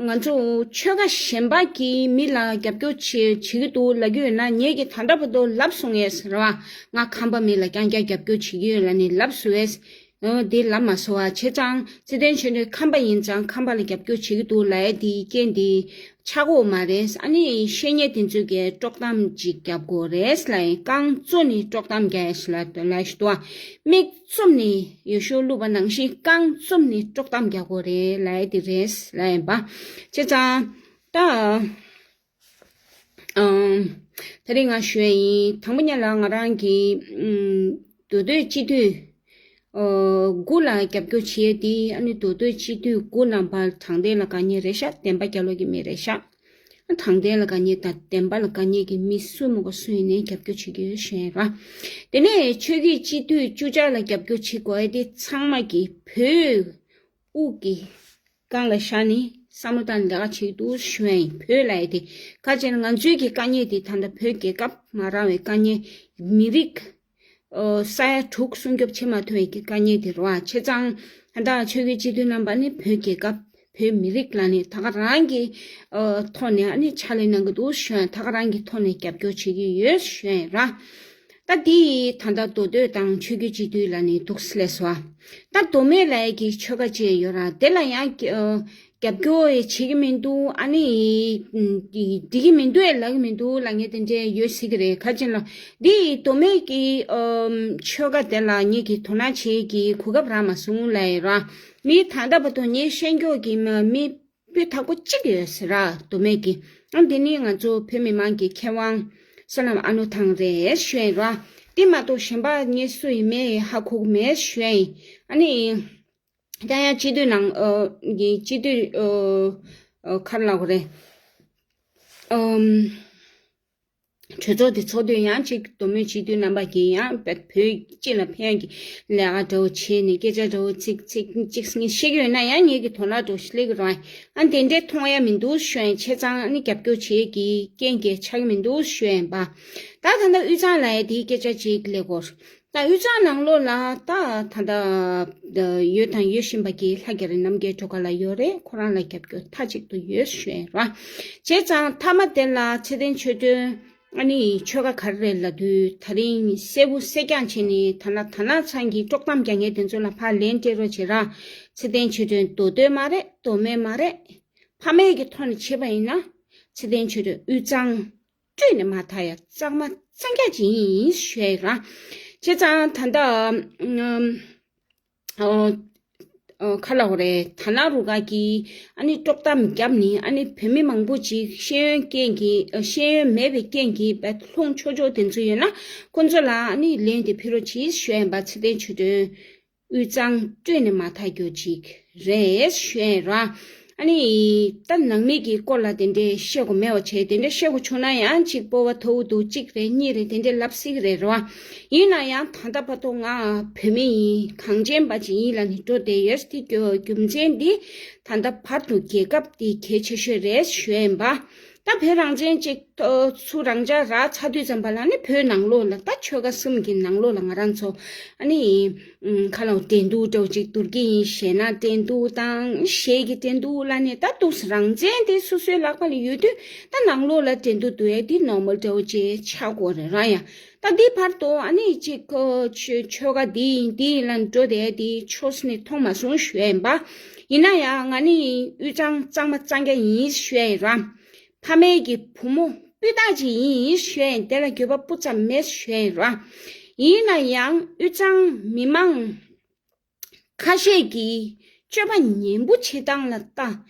ང་ཚོ་ཆོལ་ཁ་གཞན་པ་གི་མི་ལ་རྒྱབ་སྐྱོར་བྱེད་བྱེད་ཀྱི་འདུག་ལབ་ཀྱི་ཡོད་ན། ངེད་ཀྱིས་ད་ལྟ་བར་དུ་ལབ་སོང་ངས་ར། ང་ཁམས་པ་མི་ལ་རྐྱང་རྐྱང་རྒྱབ་སྐྱོར་བྱེད་ཀྱི་ཡོད་ལབ་ནས་ལབ་སོང་ངས། འོ་དེ་ལབ་མ་སོང་བ་བྱས་ཙང་ཚེ་བརྟན་ཆོས་སྒྲོན་ཁམས་པ་ཡིན་ཙང་ཁམས་པ་ལ་རྒྱབ་སྐྱོར་བྱེད་ཀྱི་འདུག་ལབ་ཡ་དེའི་རྐྱེན་དེ་ཆགས་ཀྱི་ཡོད་མ་རེད། ཨ་ནི་བཤད་མཁན་དེ་ཚོས་ཀྱི་དཀྲོག་གཏམ་ཅིག་རྒྱབ་དགོས་རེད་ལབ་ཡིན། རྐང་བཙུགས་ནས་དཀྲོག་གཏམ་རྒྱག་ཡ་ཞིག་ལ་ལབ་ཞིག་འདུག་མིག་བཙུམ་ནས་འོས་ཤོག་བླུགས་པ་ནང་བཞིན་རྐང་བཙུམ་ནས་དཀྲོག་གཏམ་རྒྱག་དགོས་རེད་ལབ་ཡ་དེ་རེད་ལབ་ཡིན་པ། བྱས་ཙང་ད། ཨང་། ད་རེས་ང་ཞུ་ཡ་ཡིན། དང་པོ་ཉིད་ལ་ང་རང་གི་ཨུམ། མདོ་སྟོད་སྤྱི་འཐུས་ཨོ། དགུ་ལ་རྒྱབ་སྐྱོར་བྱེད་ཡ་དེ་ཨ་ནི་མདོ་སྟོད་སྤྱི་འཐུས་དགུ་རྣམ་པ་དྲང་བདེན་ལ་དགའ་མཁན་རེད་ཤག་བདེན་པ་རྒྱལ་ལོ་གི་མི་རེད་ཤག་དྲང་བདེན་ལ་དགའ་མཁན་དང་བདེན་པ་ལ་དགའ་མཁན་གྱི་མི་སུ་མོ་ག་སུ་ཡིན་ནའི་རྒྱབ་སྐྱོར་བྱེད་ཀྱི་ཡོད་ཞུ་ཡ་ཡིན་ར། དེ་ནས་ཆོས་བརྒྱུད་སྤྱི་འཐུས་བཅུ་ཆ་ལ་རྒྱབ་སྐྱོར་བྱེད་དགོས་ཡ་དེ་ཚང་མ་གི་བོད་དབུགས་ཀྱི་སྒང་ལ་བཞག་ནས་བསམ་བློ་བཏང་ནས་ལས་ཀ་བྱེད་ཀྱི་འདུག་ཞུ་ཡ་ཡིན། བོད་ལབ་ཡ་དེ་ག་ཅེ་ན་ང་ཚོའི་གི་དཀའ་ངལ་དེ་ད་ལྟ་བོད་རྒྱལ་ཁབ་མ་རག་པའི་དཀའ་ངལ། མི་རིགས་ཨོ། ས་ཡ་དྲུག་སྲུང་སྐྱོབ་བྱེད་མ་ཐུབ་པའི་གི་དཀའ་ངལ་དེ་རེད་བ། བྱས་ཙང་ད་ལྟ་ཆོས་བརྒྱུད་སྤྱི་འཐུས་རྣམ་པ་ནི་བོད་རྒྱལ་ཁབ་བོད་མི་རིགས་ལ་ནི་ད་ག་རང་གི་ཨོ། ཐོག་ནས་ཨ་ནི་ཕྱག་ལས་གནང་གི་འདུག་ཞུ་ཡ་ཡིན། ད་ག་རང་གི་ཐོག་ནས་རྒྱབ་སྐྱོར་བྱེད་ཀྱི་ཡོད་ཞུ་ཡ་ཡིན་ར། ད་དེ་ད་ལྟ་མདོ་སྟོད་དང་ཆོས་བརྒྱུད་སྤྱི་འཐུས་ལ་ནི་འདུག་སེ་ལས་སོ། ད་མདོ་སྨད་ལ་ཡ་གི་ཆོལ་ཁ་བཅས་ཡོད་ར། དེ་ལ་ཡང་ཨོ། རྒྱབ་སྐྱོར་བྱེད་ཀྱི་མི་འདུག་ཨ་ནི། འགྲིག་གི་མི་འདུག་ཨེ་ལབ་ཀྱི་མི་འདུག་ལབ་མཁན་དེ་འདྲས་ཡོད་སྲིད་ཀྱི་རེད། ག་ཅེ་ན་འདི་མདོ་སྨད་ཀྱི་ཨམ། ཆོལ་ཁ་དེ་ལ་ངེད་ཀྱིས་དོ་སྣང་བྱེད་ཀྱི་གོ་སྐབས་རག་མ་སོང་ལབ་ཡིན་ར། མི་ད་ལྟ་བར་དུ་ངས་ཤེས་མཁན་གྱི་མ་མི་སྤུས་དག་པོ་གཅིག་ཡོད་ཟེར་ར། མདོ་སྨད་ཀྱི། ཨ་འདི་ནི་ང་ཚོ་བོད་མི་མང་གི་མཁས་དབང་བསོད་ནམས་ཨ་ནུ་ཐང་རེད་ཞུ་ཡིན་ར། འདི་མ་གཏོགས་གཞན་པ་ངས་སུ་ཡིན་མིན་ཧ་གོ་གི་མེད་ཞུ་ཡིན། ཨ་ནི། ཡང་ཡང་སྤྱི་འཐུས་ནང་ཨོ། གི་སྤྱི་འཐུས་ཨོ། ཨོ། ག་རེ་ལབ་དགོས་རེད། ཨོམ། གྲོས་ཚོགས་དེ་ཚོགས་དུས་ཡང་གཅིག་མདོ་སྨད་སྤྱི་འཐུས་རྣམ་པ་གིས་ཡང་བོད་སྤྱི་ལ་ཕན་གྱི་ལས་ཀ་འདྲ་བོ་བྱས་ནས་སྐད་ཆ་འདྲ་བོ་ཚིག་ཚིག་གཅིག་གཉིས་བཤད་ཀྱི་ཡོད་ན་ཡང་ངེད་ཀྱི་དོ་སྣང་འདྲ་བོ་ཞིག་སླེབས་ཀྱི་རེད། ཨ་དེ་འདྲས་མཐོང་ཡ་མི་འདུག་ཞུ་ཡིན། བྱས་ཙང་ཨ་ནི་རྒྱབ་སྐྱོར་བྱེད་ཀྱི་རྐྱེན་གྱིས་ཆགས་ཀྱི་མི་འདུག་ཞུ་ཡིན་པ། ད་ད་ལྟ་དབུས་གཙང་ལ་ཡ་དེའི་སྐད་ཆ་ཅིག་སླེབས་ཀྱི་ཡོད་རེད། ད་དབུས་གཙང་ནང་ལོགས་ལ་ད་ད་ལྟ་ཡོད་དང་ཡོད་བཞིན་པ་གི་ལྷ་རྒྱ་རི་རྣམ་རྒྱལ་སྒྲོལ་དཀར་ལགས་ཡོད་རེད། ཁོ་རང་ལ་རྒྱབ་སྐྱོར་མཐའ་གཅིག་ཏུ་ཡོད་ཞུ་ཡ་ཡིན་ར། བྱས་ཙང་མཐའ་མ་དེ་ལ་ཚེ་བརྟན་ཆོས་སྒྲོན་ཨ་ནི་ཆོལ་ཁ་ག་རེ་རེད་ལབ་དུས་ད་རིང་གསལ་པོ་གསལ་རྐྱང་བྱས་ནས་ད་ན་ད་ན་ཚང་གི་དཀྲོག་གཏམ་རྒྱག་མཁན་དེ་ཚོ་ལ་ཕར་ལན་སྤྲད་རོགས་བྱེད་ར། ཚེ་བརྟན་ཆོས་སྒྲོན་མདོ་སྟོད་མ་རེད། མདོ་སྨད་མ་རེད། ཕ་མེས་ཀྱི་ཐོག་ནས་བྱས་པ་ཡིན་ན་ཚེ་བརྟན་ཆོས་སྒྲོན་དབུས་གཙང་སྤྲོས་ནས་མ་ཐར་ཡ་གཙང་མ་གཙང་རྐྱང་ཅིག་ཡིན་ཞུ་ཡ་ཡིན་ར། བྱས་ཙང་ད་ལྟ་ཨམ། ཨོ། ཨོ། ག་རེ་ལབ་དགོས་རེད། ད་ན་རུ་ཁག་གིས་ཨ་ནི་དཀྲོག་གཏམ་བརྒྱབ་ནས་ཨ་ནི་བོད་མི་མང་པོ་ཅིག་ཤེས་ཡོན་རྐྱེན་གྱིས་ཨ། ཤེས་ཡོན་མེད་པའི་རྐྱེན་གྱིས་བད་ལྷུང་ཆོག་ཆོག་དེ་ཚོ་ཡོད་ན་ཁོ་ཚོ་ལ་ཨ་ནི་ལན་དེ་ཕུལ་རོགས་གྱིས་ཞུ་ཡ་ཡིན་པ། ཚེ་བརྟན་ཆོས་སྒྲོན་དབུས་གཙང་སྤྲོས་ནས་མ་ཐག་རྒྱུ་ཅིག་རེད་ཞུ་ཡ་ཡིན་ར། ཨ་ནི་ད་ནང་མི་གི་སྐོར་ལ་དེ་འདྲས་བཤད་དགོས་མེད་པ་བྱས། དེ་འདྲས་བཤད་དགོས་བྱུང་ན་ཡང་ཅིག་སྤོབས་པ་མཐོ་པོ་འདུག་གཅིག་རེད། གཉིས་རེད། དེ་འདྲས་ལབ་སྲིད་ཀྱི་རེད་ར། ཡིན་ན་ཡང་ད་ལྟ་བར་དུ་ང་བོད་མི་ཡིན། གངས་ཅན་པ་ཅིག་ཡིན་ལབ་ནས་འགྲོ་བསྡད་ཡོད། དེ་རྒྱུ་རྒྱུ་མཚན་འདི་ད་ལྟ་བར་དུ་རྒྱལ་ཁབ་འདི་གལ་ཆེ་ཤོས་རེད་ཞུ་ཡ་ཡིན་པ། ད་བོད་རང་བཙན་ཅིག་ཚུར་རང་འཇགས་རག་ཚར་དུས་ཙམ་པ་ལ་ནི་བོད་ནང་ལོགས་ལ་ད་ཆོལ་ཁ་གསུམ་གྱི་ནང་ལོགས་ལ་ང་རང་ཚོ་ཨ་ནི་ཁ་ལོ་འགྲན་བསྡུར་འདྲ་བོ་ཅིག་བསྡུར་གྱི་ཡིན་ཞེ་ན་འགྲན་བསྡུར་དང་གཞས་ཀྱི་འགྲན་བསྡུར་ལ་ནི་ད་འདུག་སེ་རང་བཙན་དེ་སོ་སོའི་ལག་པ་ལ་ཡོད་དུས་ད་ནང་ལོགས་ལ་འགྲན་བསྡུར་བསྡུར་ཡ་དེ་ནོར་མལ་འདྲ་བོ་ཅིག་ཆགས་དགོས་རེད་ར། ཡ་ད་འདི་བར་དུ་ཨ་ནི་ཅིག་ཆོལ་ཁ་འདི་ཡིན་འདི་ཡིན་ལ་འགྲོ་བསྡད་ཡ་དེ་ཆོས་ནི་མཐོང་མ་སོང་ཞུ་ཡ་ཡིན་པ། ཡིན་ན་ཡང་ང་ནི་དབུས་གཙང་གཙང་མ་གཙང་རྐྱང་ཡིན་ཞུ་ཡ་ཡིན་ར། ཕ་མེས་ཀྱི་བུ་མོ་སྤུས་དག་ཅིག་ཡིན་ཞུ་ཡ་ཡིན། དེ་ལ་འགྱོད་པ་སྤུ་ཙམ་མེད་ཞུ་ཡ་ཡིན་ར། ཡིན་ན་ཡང་དབུས་གཙང་མི་མང་ཁ་ཤས་ཀྱིས་སྤྱོད་པ་ངན་པོ་བྱེད་སྟངས་ལ་ལྟ།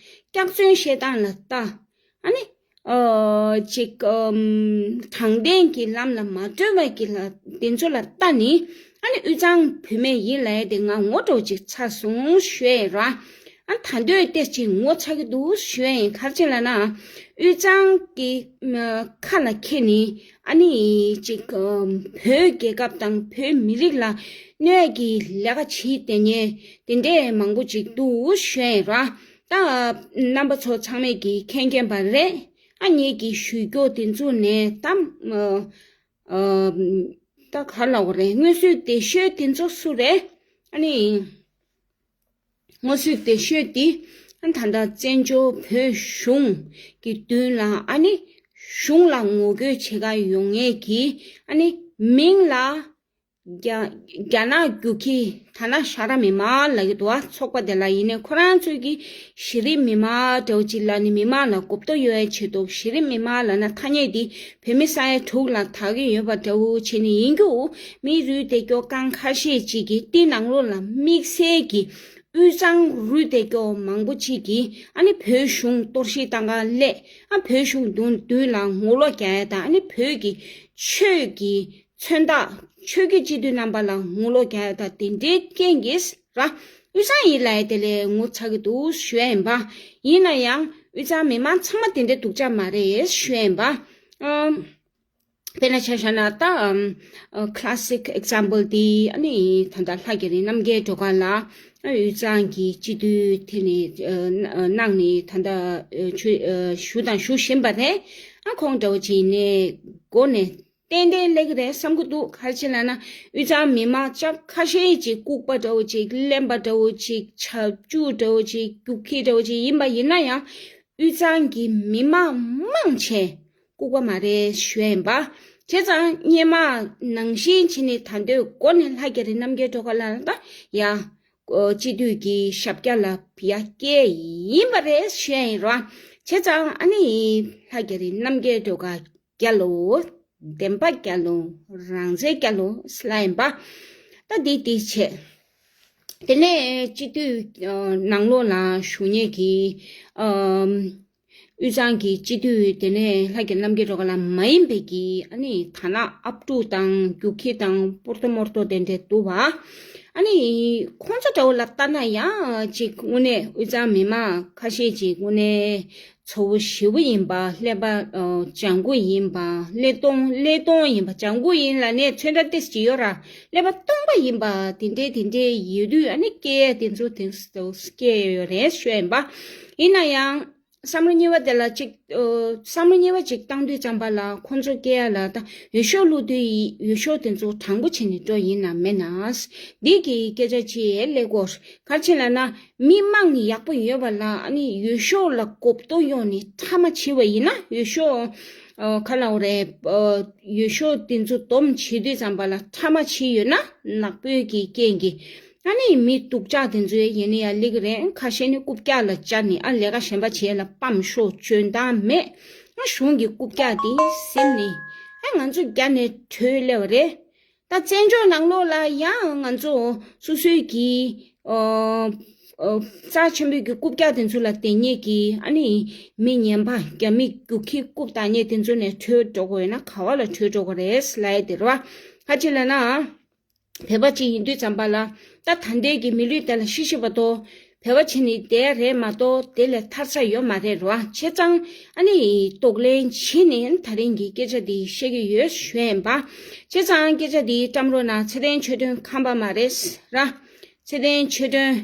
སྐྱག་རྫུན་བཤད་སྟངས་ལ་ལྟ། ཨ་ནི་ ཨ་ཅིག་ཨམ་དྲང་བདེན་གྱི་ལམ་ལ་མ་བགྲོད་པ་གི་ལ་དེ་ཚོ་ལ་ལྟ་ནི། ཨ་ནི་དབུས་གཙང་བུད་མེད་ཡིན་ལབ་ཡ་དེ་ང་ངོ་འདྲ་བོ་ཅིག་ཚ་སོང་ཞུ་ཡ་ཡིན་ར། ཨ་ད་འདོད་ཏེ་ཅིག་ངོ་ཚ་གི་འདུག་ཞུ་ཡ་ཡིན། ག་རེ་བྱས་ལབ་ན། དབུས་གཙང་གི་ཨ་ཁ་ལ་འཁྱེར་ནི། ཨ་ནི་ཅིག་ཨམ་བོད་རྒྱལ་ཁབ་དང་བོད་མི་རིགས་ལ་གནོད་ཀྱི་ལས་ཀ་བྱེད་དེ་ཉེ་དེ་འདྲས་མང་པོ་ཅིག་འདུག་ཞུ་ཡ་ཡིན་ར། ད་རྣམ་པ་ཚོ་ཚང་མས་ཀྱི་མཁྱེན་མཁྱེན་པ་རེད། ཨ་ངེད་ཀྱི་ཞུ་སྐྱོ་དེ་ཚོ་ནས་ད་ཨ་ཨ་ད་ག་ལབ་དགོས་རེད། སྔོན་སྲོལ་དེ་ཤོད་དེ་ཚོ་སུ་རེད། ཨ་ནི་སྔོན་སྲོལ་དེ་ཤོད་དེ་ཨ་ད་ལྟ་བཙན་བྱོལ་བོད་གཞུང་གི་མདུན་ལ་ཨ་ནི་གཞུང་ལ་ངོ་རྒོལ་བྱེད་ག་ཡོང་ངེད་ཀྱི་ཨ་ནི་མིང་ལ། རྒྱ་རྒྱ་ནག་རྒྱུག་ཁྱི་ཐ་ན་ཤ་ར་མི་མང་ལབ་ཀྱི་འདུག་ཨ། ཚོགས་པ་དེ་ལ་ཡིན་ནའི་ཁོ་རང་ཚོས་ཀྱི་གཞི་རིམ་མི་མང་འདྲ་བོ་ཅིག་ལ་ནི་མི་མང་ལ་གོ་བརྡ་གཡོ་ཡའི་ཆེད་དུ། གཞི་རིམ་མི་མང་ལབ་ན་ཐ་སྙད་འདི་བོད་མི་ས་ཡ་དྲུག་ལ་དག་གི་ཡོད་པ་འདྲ་བོ་བྱས་ནས་ཡིན་རྒྱུ། མི་རུས་དེ་སྐྱོ་རྐང་ཁ་ཤས་ཅིག་གིས་དེ་ནང་ལོགས་ལ་དམིགས་བསལ་གྱི་དབུས་གཙང་རུས་དེ་སྐྱོ་མང་པོ་ཅིག་གིས་ཨ་ནི་བོད་གཞུང་གཏོར་བཤིག་བཏང་ག་སླེབས། ཨ་བོད་གཞུང་མདུན་མདུན་ལ་ངོ་ལོག་རྒྱག་ཡ་དང་། ཨ་ནི་བོད་ཀྱི་ཆོས་ཀྱི་མཚོན་རྟགས་ཆོས་བརྒྱུད་སྤྱི་འཐུས་རྣམ་པ་ལ་ངོ་ལོག་རྒྱག་ཡ་དང་དེ་འདྲའི་རྐྱེན་གྱིས་ར། དབུས་གཙང་ཡིན་ལབ་ཡ་དེ་ལས་ངོ་ཚ་གི་འདུག་ཞུ་ཡ་ཡིན་པ། ཡིན་ན་ཡང་དབུས་གཙང་མི་མང་ཚང་མ་དེ་འདྲའི་སྡུག་ཅག་མ་རེད་ཞུ་ཡ་ཡིན་པ། ཨམ། དཔེར་ན་ཆ་བཞག་ན་ད་ཨམ། ཨ་classic example དེ་ཨ་ནི་ད་ལྟ་ལྷ་རྒྱ་རི་རྣམ་རྒྱལ་སྒྲོལ་དཀར་ལགས་ཨ་དབུས་གཙང་གི་སྤྱི་འཐུས་དེ་ནི་ཨ་གནང་ནས་ད་ལྟ་ཨ་ཆོས་ཨ་ཞུ་དང་ཞུ་བཞིན་པ་རེད། ཨ་ཁོང་འདྲ་བོ་ཅིག་ནས་འགོ་ནས་ཏན་ཏན་སླེབས་ཀྱི་རེད་བསམ་གྱི་འདུག་ག་རེ་བྱས་ལབ་ན་དབུས་གཙང་མི་མང་ཅག་ཁ་ཤས་ཅིག་ལྐུགས་པ་འདྲ་བོ་ཅིག་གླེན་པ་འདྲ་བོ་ཅིག་ཆབ་ཆུ་འདྲ་བོ་ཅིག་རྒྱུག་ཁྱི་འདྲ་བོ་ཅིག་ཡིན་པ་ཡིན་ན་ཡང་དབུས་གཙང་གི་མི་མང་མང་ཆེ་ལྐུགས་པ་མ་རེད་ཞུ་ཡ་ཡིན་པ། བྱས་ཙང་སྔོན་མ་ནང་བཞིན་བྱས་ནས་ད་འདོད་འགོ་ནས་ལྷ་རྒྱ་རི་རྣམ་རྒྱལ་སྒྲོལ་དཀར་ལགས་ལ་ད་ཡ། སྤྱི་འཐུས་ཀྱི་ཞབས་བཀྱག་ལ་ཡ་བསྐྱལ་ཡིན་པ་རེད་ཞུ་ཡ་ཡིན་རོ། བྱས་ཙང་ཨ་ནི་ལྷ་རྒྱ་རི་རྣམ་རྒྱལ་སྒྲོལ་དཀར་རྒྱལ་ལོ། བདེན་པ་རྒྱལ་ལོ། རང་བཙན་རྒྱལ་ལོ་ལབ་ཡིན་པ། ད་འདི་འདི་བྱས། དེ་ནས་སྤྱི་འཐུས་ནང་ལོགས་ལ་ཞུགས་མཁན་གྱི་ཨམ། དབུས་གཙང་གི་སྤྱི་འཐུས་དེ་ནས་ལྷ་རྒྱ་རྣམ་རྒྱལ་སྒྲོལ་དཀར་ལགས་མ་ཡིན་པའི་གི་ཨ་ནི་ཐ་ན་ཨབ་ཕྲུག་དང་རྒྱུག་ཁྱི་དང་སྤོར་ཏོ་མོར་ཏོ་དེ་འདྲས་འདུག་བ། ཨ་ནི་ཁོང་ཚོ་འདྲ་བོ་ལ་ལྟ་ན་ཡང་ཅིག་དངོས་གནས་དབུས་གཙང་མི་མང་ཁ་ཤས་ཅིག་དངོས་གནས་ཚོ་བོ་ཞེ་བོ་ཡིན་པ། ཀླད་པ་ལྗང་གུ་ཡིན་པ། ཀླད་སྟོང་ཀླད་སྟོང་ཡིན་པ། ལྗང་གུ་ཡིན་ལབ་ནས་ཚོན་ཁྲ་ཏོག་ཙམ་ཡོད་ར། ཀླད་པ་སྟོང་པ་ཡིན་པ་དེ་འདྲས་དེ་འདྲས་ཡོད་དུས་ཨ་ནི་སྐད་དེ་ཚོ་དེ་ཚོ་སྐད་ཡོད་རེད་ཞུ་ཡ་ཡིན་པ། ཡིན་ན་ཡང་། བསམ་བློ་གཉིས་པ་དེ་ལ་གཅིག་ཨོ། བསམ་བློ་གཉིས་པ་གཅིག་བཏང་དུས་ཙམ་པ་ལ་ཁོང་ཚོ་སྐད་ཡ་ལ་ད་འོས་ཤོག་བླུགས་དུས་ཡི་འོས་ཤོག་དེ་ཚོ་དྲང་པོ་བྱས་ནས་འགྲོ་ཡིན་ན་མེད་ན། འདི་གི་སྐད་ཆ་ཅིག་སླེབས་གོ། ག་རེ་བྱས་ལབ་ན་མི་མང་ཡག་པོ་ཡོད་པ་ལ་ཨ་ནི་འོས་ཤོག་ལ་གོ་བསྡུར་ཡོང་ནས་ཕྲ་མ་བྱས་པ་ཡིན་ན། འོས་ཤོག་ཨོ་ག་ལབ་དགོས་རེད། ཨོ་འོས་ཤོག་དེ་ཚོ་བསྡོམས་བྱེད་དུས་ཙམ་པ་ལ་ཕྲ་མ་བྱས་ཡོད་ན་ནག་པོའི་གི་རྐྱེན་གྱིས། ཨ་ནི་མི་སྡུག་ཅག་དེ་ཚོའི་ཡིན་ན་ཡང་སླེབས་ཀྱི་རེད། ཁ་ཤས་ནི་རྐུབ་བཀྱག་ལ་བཅར་ནས་ཨ་ལས་ཀ་གཞན་པ་བྱེད་ལ་ཕམ་ཤོག་འཇོན་ཐང་མེད། ཨ་གཞུང་གི་རྐུབ་བཀྱག་དེ་ཟིན་ནས་ཨ་ང་ཚོ་རྒྱ་ནས་བྲོས་སླེབས་པ་རེད། ད་བཙན་བྱོལ་ནང་ལོགས་ལ་ཡང་ང་ཚོ་སོ་སོའི་གི་ཨོ་ཨོ་རྩ་ཆེན་པོའི་གི་རྐུབ་བཀྱག་དེ་ཚོ་ལ་བརྟེན་མཁན་གྱི་ཨ་ནི་མི་ངན་པ་རྒྱ་མི་རྒྱུག་ཁྱི་རྐུབ་བཏགས་མཁན་དེ་ཚོ་ནས་བྲོས་འགྲོ་དགོས་ཡོད་ན་ག་བ་ལ་བྲོས་འགྲོ་དགོས་རེད་ལབ་ཡ་དེ་རེད་བ། ག་ཅི་ལབ་ན། བོད་པ་ཅིག་ཡིན་དུས་ཙམ་པ་ལ་ད་ད་ལྟའི་གི་མི་ལུས་དེ་ལ་ཤི་ཤི་བ་དོ། བོད་པ་བྱས་ནས་བསྡད་རེད་མ་གཏོགས་དེ་ལས་ཐར་ས་ཡོད་མ་རེད་རོ། བྱས་ཙང་ཨ་ནི་གདོང་ལེན་བྱས་ནས་ད་རིང་གི་སྐད་ཆ་འདི་བཤད་ཀྱི་ཡོད་ཞུ་ཡིན་པ། བྱས་ཙང་སྐད་ཆ་འདི་བཀྲམ་རོགས་གནང་། ཚེ་བརྟན་ཆོས་སྒྲོན་ཁམས་པ་མ་རེད་ར། ཚེ་བརྟན་ཆོས་སྒྲོན་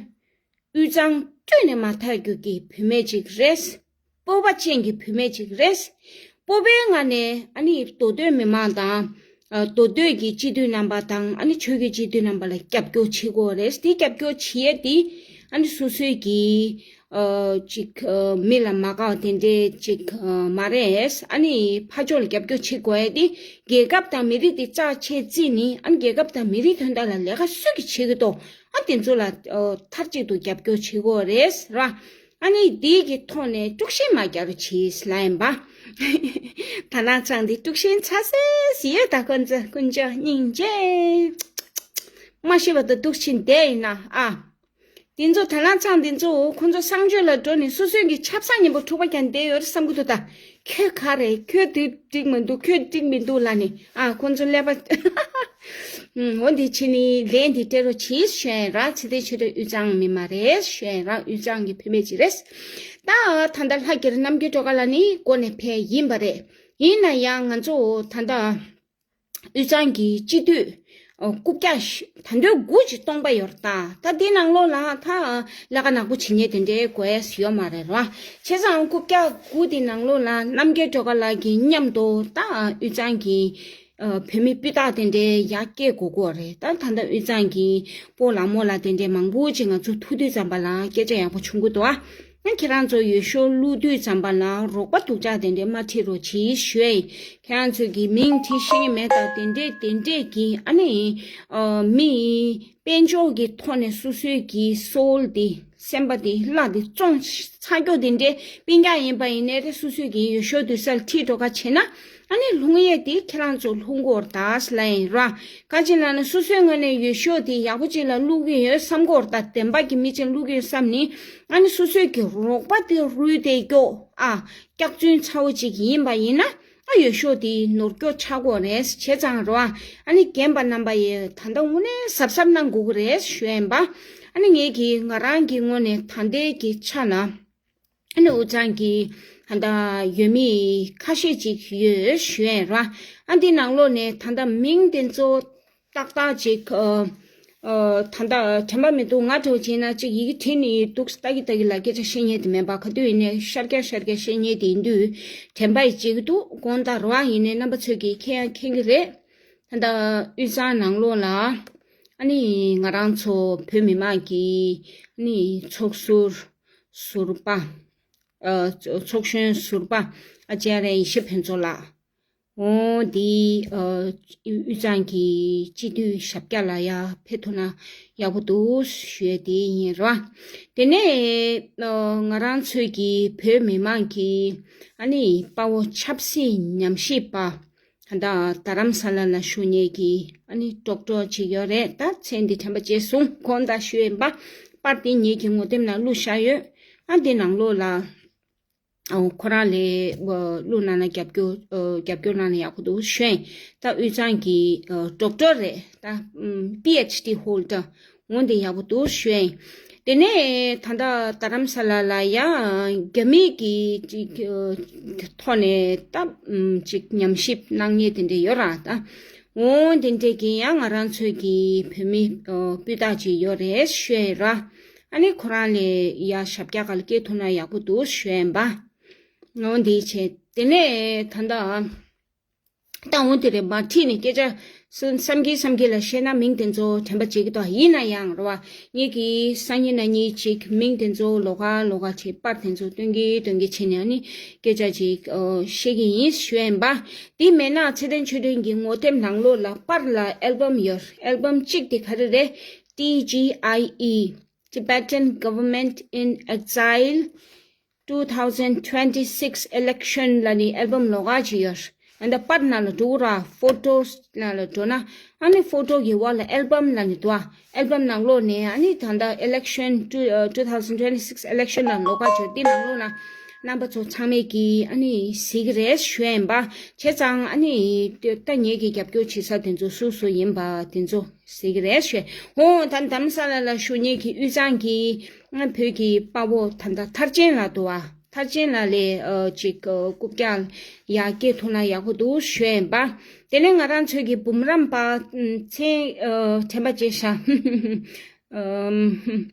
དབུས་གཙང་ཁྱོན་ནས་མ་ཐར་རྒྱུ་གི་བུད་མེད་ཅིག་རེད། སྤོབས་པ་ཅན་གྱི་བུད་མེད་ཅིག་རེད། སྤོབས་པའི་ངང་ནས་ཨ་ནི་མདོ་སྟོད་མི་མང་དང་། ཨ་མདོ་སྟོད་ཀྱི་སྤྱི་འཐུས་རྣམ་པ་དང་ཨ་ནི་ཆོས་ཀྱི་སྤྱི་འཐུས་རྣམ་པ་ལ་རྒྱབ་སྐྱོར་བྱེད་དགོས་རེད། དེ་རྒྱབ་སྐྱོར་བྱེད་ཡས་དེ་ཨ་ནི་སོ་སོའི་གི་ཨ་ཅིག་ཨ་མི་ལ་མ་དགའ་བ་དེ་འདྲས་ཅིག་ཨ་མ་རེད། ཨ་ནི་ཕར་ཕྱོགས་ལ་རྒྱབ་སྐྱོར་བྱེད་དགོས་ཡས་དེ་རྒྱལ་ཁབ་དང་མི་རིགས་དེ་རྩ་ཆེ་བརྩིས་ནས་ཨ་ནི་རྒྱལ་ཁབ་དང་མི་རིགས་དོན་དག་ལ་ལས་ཀ་སུས་ཀྱིས་བྱེད་ཀྱི་འདུག་ཨ་དེ་ཚོ་ལ་ཨ་མཐར་གཅིག་ཏུ་རྒྱབ་སྐྱོར་བྱེད་དགོས་རེད་ར། ཨ་ནི་དེའི་གི་ཐོག་ནས་དཀྲུག་ཤིང་མ་རྒྱག་རོགས་གྱིས་ལབ་ཡིན་པ། ད་ནང་ཚང་འདི་དཀྲུག་ཤིང་ཚ་སེ་སི་ཡོད་ད་ཁོ་ཚོ་དཀོན་མཆོག་སྙིང་རྗེ། མ་ཤི་བ་དང་དུག་ཆེན་དེ་ཡིན་ན་ཨ། དེ་ཚོ་དར་ནག་ཚང་དེ་ཚོ་ཁོང་ཚོ་གསང་སྤྱོད་ལ་འགྲོ་ནས་སོ་སོའི་གི་ཆབ་གསང་སྙིང་པོ་འཁྲུག་པ་རྒྱག་བསྡད་ཡོད་རེད་བསམ་གི་འདུག་ད་ཁྱོད་ག་རེད། ཁྱོད་དེ་འགྲིག་མི་འདུག་ཁྱོད་འགྲིག་མི་འདུག་ལབ་ནས། ཨ། ཁོང་ཚོ་ཀླད་པ། ཨུམ། འོ་འདི་ཕྱི་ནི་ལན་འདི་སྤྲད་རོགས་གྱིས་ཞུ་ཡ་ཡིན་ར། ཚེ་བརྟན་ཆོས་སྒྲོན་དབུས་གཙང་མི་མ་རེད་ཞུ་ཡ་ཡིན་ར། དབུས་གཙང་གི་བུད་མེད་ཅིག་རེད། ད་ད་ལྟ་ལྷ་རྒྱལ་རྣམ་རྒྱལ་སྒྲོལ་དཀར་ལགས་ནི་འགོ་ནས་ཕེབས་ཡིན་པ་རེད། ཡིན་ན་ཡང་ང་ཚོ་ད་ལྟ་དབུས་གཙང་གི་སྤྱི་འཐུས་ཨོ་རྐུབ་བཀྱག་ད་དུང་དགུ་ཅིག་སྟོང་པ་ཡོད་རེད། ད་ད་དེ་ནང་ལོགས་ལ་ད་ལས་ཀ་ནག་པོ་བྱེད་མཁན་དེ་འདྲའི་དགོས་ཡས་ཡོད་མ་རེད་ར། བྱས་ཙང་རྐུབ་བཀྱག་དགུ་དེ་ནང་ལོགས་ལ་རྣམ་རྒྱལ་སྒྲོལ་དཀར་ལགས་ཀྱི་མཉམ་དུ་ད་དབུས་གཙང་གི་ཨ་བོད་མི་སྤུས་དག་དེ་འདྲའི་ཡར་སྐྱེད་དགོས་ཀྱི་ཡོད་རེད། ད་ད་ལྟ་དབུས་གཙང་གི་སྤོ་ལགས་རྨོ་ལགས་དེ་འདྲའི་མང་པོ་ཅིག་ང་ཚོ་ཐུག་དུས་ཙམ་པ་ལ་སྐད་ཆ་ཡག་པོ་བྱུང་གི་འདུག་ཨ། ཡང་ཁྱེད་རང་ཚོ་འོས་ཤོག་བླུག་དུས་ཙམ་པ་ལ་རོགས་པ་སྡུག་ཅག་དེ་འདྲའི་མ་ཁྲིད་རོགས་གྱིས་ཞུ་ཡ་ཡིན། ཁྱེད་རང་ཚོ་གི་མིང་ཁྲིད་ཤེས་ཀྱི་མེད་དང་དེ་འདྲས་དེ་འདྲས་ཀྱི་ཨ་ནི་ཨ་མི་དཔལ་འབྱོར་གྱི་ཐོག་ནས་སོ་སོའི་གི་སོལ་དེ་སེམས་པ་དེ་བརླག་དེ་བཙོང་ཚར་རྒྱུ་དེ་འདྲས་སྤུན་ཀྱག་ཡིན་པ་ཡིན་ནའི་རེད། སོ་སོའི་གི་འོས་ཤོག་དུས་སར་ཁྲིད་འགྲོ་ག་བྱེད་ན་ཨ་ནི་ལྷུང་ཡས་དེ་ཁྱེད་རང་ཚོ་ལྷུང་གི་ཡོད་རེད་ད་ལབ་ཡིན་ར། ག་ཅི་ལབ་ན་སོ་སོའི་ངོས་ནས་འོས་ཤོག་དེ་ཡག་པོ་ཅིག་ལ་བླུག་གི་ཡོད་བསམ་གི་ཡོད་རེད། ད་བདེན་པ་གི་མི་ཅིག་བླུག་གི་ཡོད་བསམ་ནི་ཨ་ནི་སོ་སོའི་གི་རོགས་པ་དེ་རུལ་དེ་སྐྱོ་ཨ། སྐྱག་རྫུན་ཚ་བོ་ཅིག་ཡིན་པ་ཡིན་ན་ཨ་འོས་ཤོག་དེ་ནོར་སྐྱོ་ཆགས་ཀྱི་ཡོད་རེད། བྱས་ཙང་རོ་ཨ་ཨ་ནི་རྒན་པ་རྣམ་པ་ཡིས་ད་ལྟ་དངོས་གནས་གཟབ་གཟབ་གནང་དགོས་ཀྱི་རེད་ཞུ་ཡ་ཡིན་པ། ཨ་ནི་ངེད་ཀྱི་ང་རང་གི་ངོས་ནས་ད་ལྟའི་གི་ཆ་ལ་ཨ་ནི་དབུས་གཙང་གི་ད་ལྟ་འོས་མི་ཁ་ཤས་ཅིག་ཡོད་ཞུ་ཡ་ཡིན་ར། ཨ་འདི་ནང་ལོགས་ནས་ད་ལྟ་མིང་དེ་ཚོ་ཏག་ཏག་ཅིག་ཨ་ཨ་ད་ལྟ་དྲན་པ་མི་འདུག་ང་འདྲ་བོ་བྱས་ན་ཅིག་ཡི་གེ་བྲིས་ནས་འདུག་ལྟ་གི་ལྟ་གི་ལ་སྐད་ཆ་བཤད་མཁན་དེ་མིན་པ། ག་དུས་ཡིན་ནའི་ཤར་རྒྱག་ཤར་རྒྱག་བཤད་མཁན་དེ་ཡིན་དུས་དྲན་པ་ཡི་བརྗེད་ཀྱི་འདུག་དགོངས་དག་རོགས་ཨ། ཡིན་ནའི་རྣམ་པ་ཚོས་ཀྱིས་མཁྱེན་ཡང་མཁྱེན་གྱི་རེད། ད་ལྟ་དབུས་གཙང་ནང་ལོགས་ལ་ཨ་ནི་ང་རང་ཚོ་བོད་མི་མང་གི་ཨ་ནི་ཚོགས་ཟུར་ཟུར་པ་ཨ་ཚོགས་གཞོན་ཟུར་པ་ཨ་ཅེ་རེ་ཡེ་ཤེས་ཕུན་ཚོགས་ལགས། འོ་འདི་ཨ་དབུས་གཙང་གི་སྤྱི་འཐུས་ཞབས་བཀྱག་ལ་ཡ་ཕེབས་ཐུབ་ན་ཡག་པོ་འདུག་ཞུ་ཡ་དེ་ཡིན་ར། དེ་ནས་ཨ་ང་རང་ཚོའི་གི་བོད་མི་མང་གི་ཨ་ནི་དཔའ་བོ་ཆབ་སྲིད་ཉམས་ཞིབ་པ་ད་ལྟ་རྡ་རམ་ས་ལ་ལ་བཞུགས་མཁན་གི་ཨ་ནི་ཌོག་ཊར་ཅིག་ཡོད་རེད། ད་མཚན་འདི་དྲན་པ་བརྗེད་སོང་། དགོངས་དག་ཞུ་ཡ་ཡིན་པ། པར་དེ་ངེད་ཀྱི་ངོ་དེབ་ནང་བླུགས་བཞག་ཡོད། ཨ་འདི་ནང་ལོགས་ལ། ཨོ་ཁོ་རང་ལ་ཨོ་བླུགས་གནང་ན་རྒྱབ་སྐྱོར་ཨོ་རྒྱབ་སྐྱོར་གནང་ན་ཡག་པོ་འདུག་ཞུ་ཡིན། ད་དབུས་གཙང་གི་ཨོ་ཌོག་ཊར་རེད། ད་ཨམ་པི་ཨེཆ་ཌི་ཧོལ་ཌར་འོ་འདི་ཡག་པོ་འདུག་ཞུ་ཡིན། དེ་ནས་ད་ལྟ་རྡ་རམ་ས་ལ་ལ་ཡ་རྒྱ་མི་གི་ཅིག་ཨོ་ཐོག་ནས་ད་ཨམ་ཅིག་ཉམས་ཞིབ་གནང་མཁན་དེ་འདྲ་ཡོད་ར། ད་འོ་དེ་འདྲ་གི་ཡང་ང་རང་ཚོའི་གི་བོད་མི་ཨོ་སྤུས་དག་ཅིག་ཡོད་རེད་ཞུ་ཡིན་ར། ཨ་ནི་ཁོ་རང་ལ་ཡ་ཞབས་བཀྱག་ག་ལ་སྐྱེལ་ཐུབ་ན་ཡག་པོ་འདུག་ཞུ་ཡིན་པ། འོ་འདི་བྱས། དེ་ནས་ད་ལྟ་ད་འོ་དེ་རེད་མ་ཁྲིད་ནས་སྐད་ཆ་བསམ་གྱིན་བསམ་གྱིན་ལ་བཤད་ན་མིང་དེ་ཚོ་དྲན་པ་བརྗེད་ཀྱི་འདུག་ཡིན་ན་ཡང་རེད་བ། ངེད་ཀྱིས་སང་ཉིན་གནངས་ཉིན་ཅིག་མིང་དེ་ཚོ་ལོགས་ཀ་ལོགས་ཀ་བྱས་པར་དེ་ཚོ་སྟོན་གྱིན་སྟོན་གྱིན་བྱས་ནས་ཨ་ནི་སྐད་ཆ་ཅིག་ཨོ་བཤད་ཀྱི་ཡིན་ཞུ་ཡིན་པ། དེ་མེད་ན་ཚེ་བརྟན་ཆོས་སྒྲོན་གྱི་ངོ་དེབ་ནང་ལོགས་ལ་པར་ལ་ཨལ་བམ་ཡོད། ཨལ་བམ་གཅིག་དེ་ག་རེ་རེད། ཊི་ཇི་ཨའི་ཨི། Tibetan Government in Exile two thousand twenty-six Election ལབ་ནི་ཨལ་བམ་ལོགས་ཀ་ཅིག་ཡོད། ཨ་ནི་པར་ནང་ལ་འགྲོ་ར། ཕོ་ཊོ་ནང་ལ་འགྲོ་ན་ཨ་ནི་ཕོ་ཊོ་གི་འོག་ལ་ཨལ་བམ་ལབ་ནི་འདུག་ཨལ་བམ་ནང་ལོགས་ནས་ཨ་ནི་ད་ལྟ་election two ཨ་two thousand twenty-six election ལ་ལོགས་ཀ་ཅིག་ཡོད། དེ་ནང་ལོགས་ལ་རྣམ་པ་ཚོ་ཚང་མས་ཀྱིས་ཨ་ནི་གཟིགས་ཀྱི་རེད་ཞུ་ཡིན་པ། བྱས་ཙང་ཨ་ནི་ད་ངེད་ཀྱི་རྒྱབ་སྐྱོར་བྱེད་ས་དེ་ཚོ་སུ་སུ་ཡིན་པ་དེ་ཚོ། ཟེར་གྱི་རེད་ཞེས། འོ་ད་རྡ་རམ་ས་ལ་ལ་བཞུགས་མཁན་གྱི་དབུས་གཙང་གི་ང་བོད་ཀྱི་དཔའ་བོ་ད་ལྟ་མཐར་ཕྱིན་ལགས་འདུག་བ། མཐར་ཕྱིན་ལགས་ལ་ཨ་ཅིག་ཨ་རྐུབ་བཀྱག་ཡར་སྐྱེལ་ཐུབ་ན་ཡག་པོ་འདུག་ཞུ་ཡིན་པ། དེ་ནས་ང་རང་ཚོའི་གི་འབུམ་རམས་པ་མཚན་ཨ་དྲན་པ་བརྗེད་ཤག་ཨམ།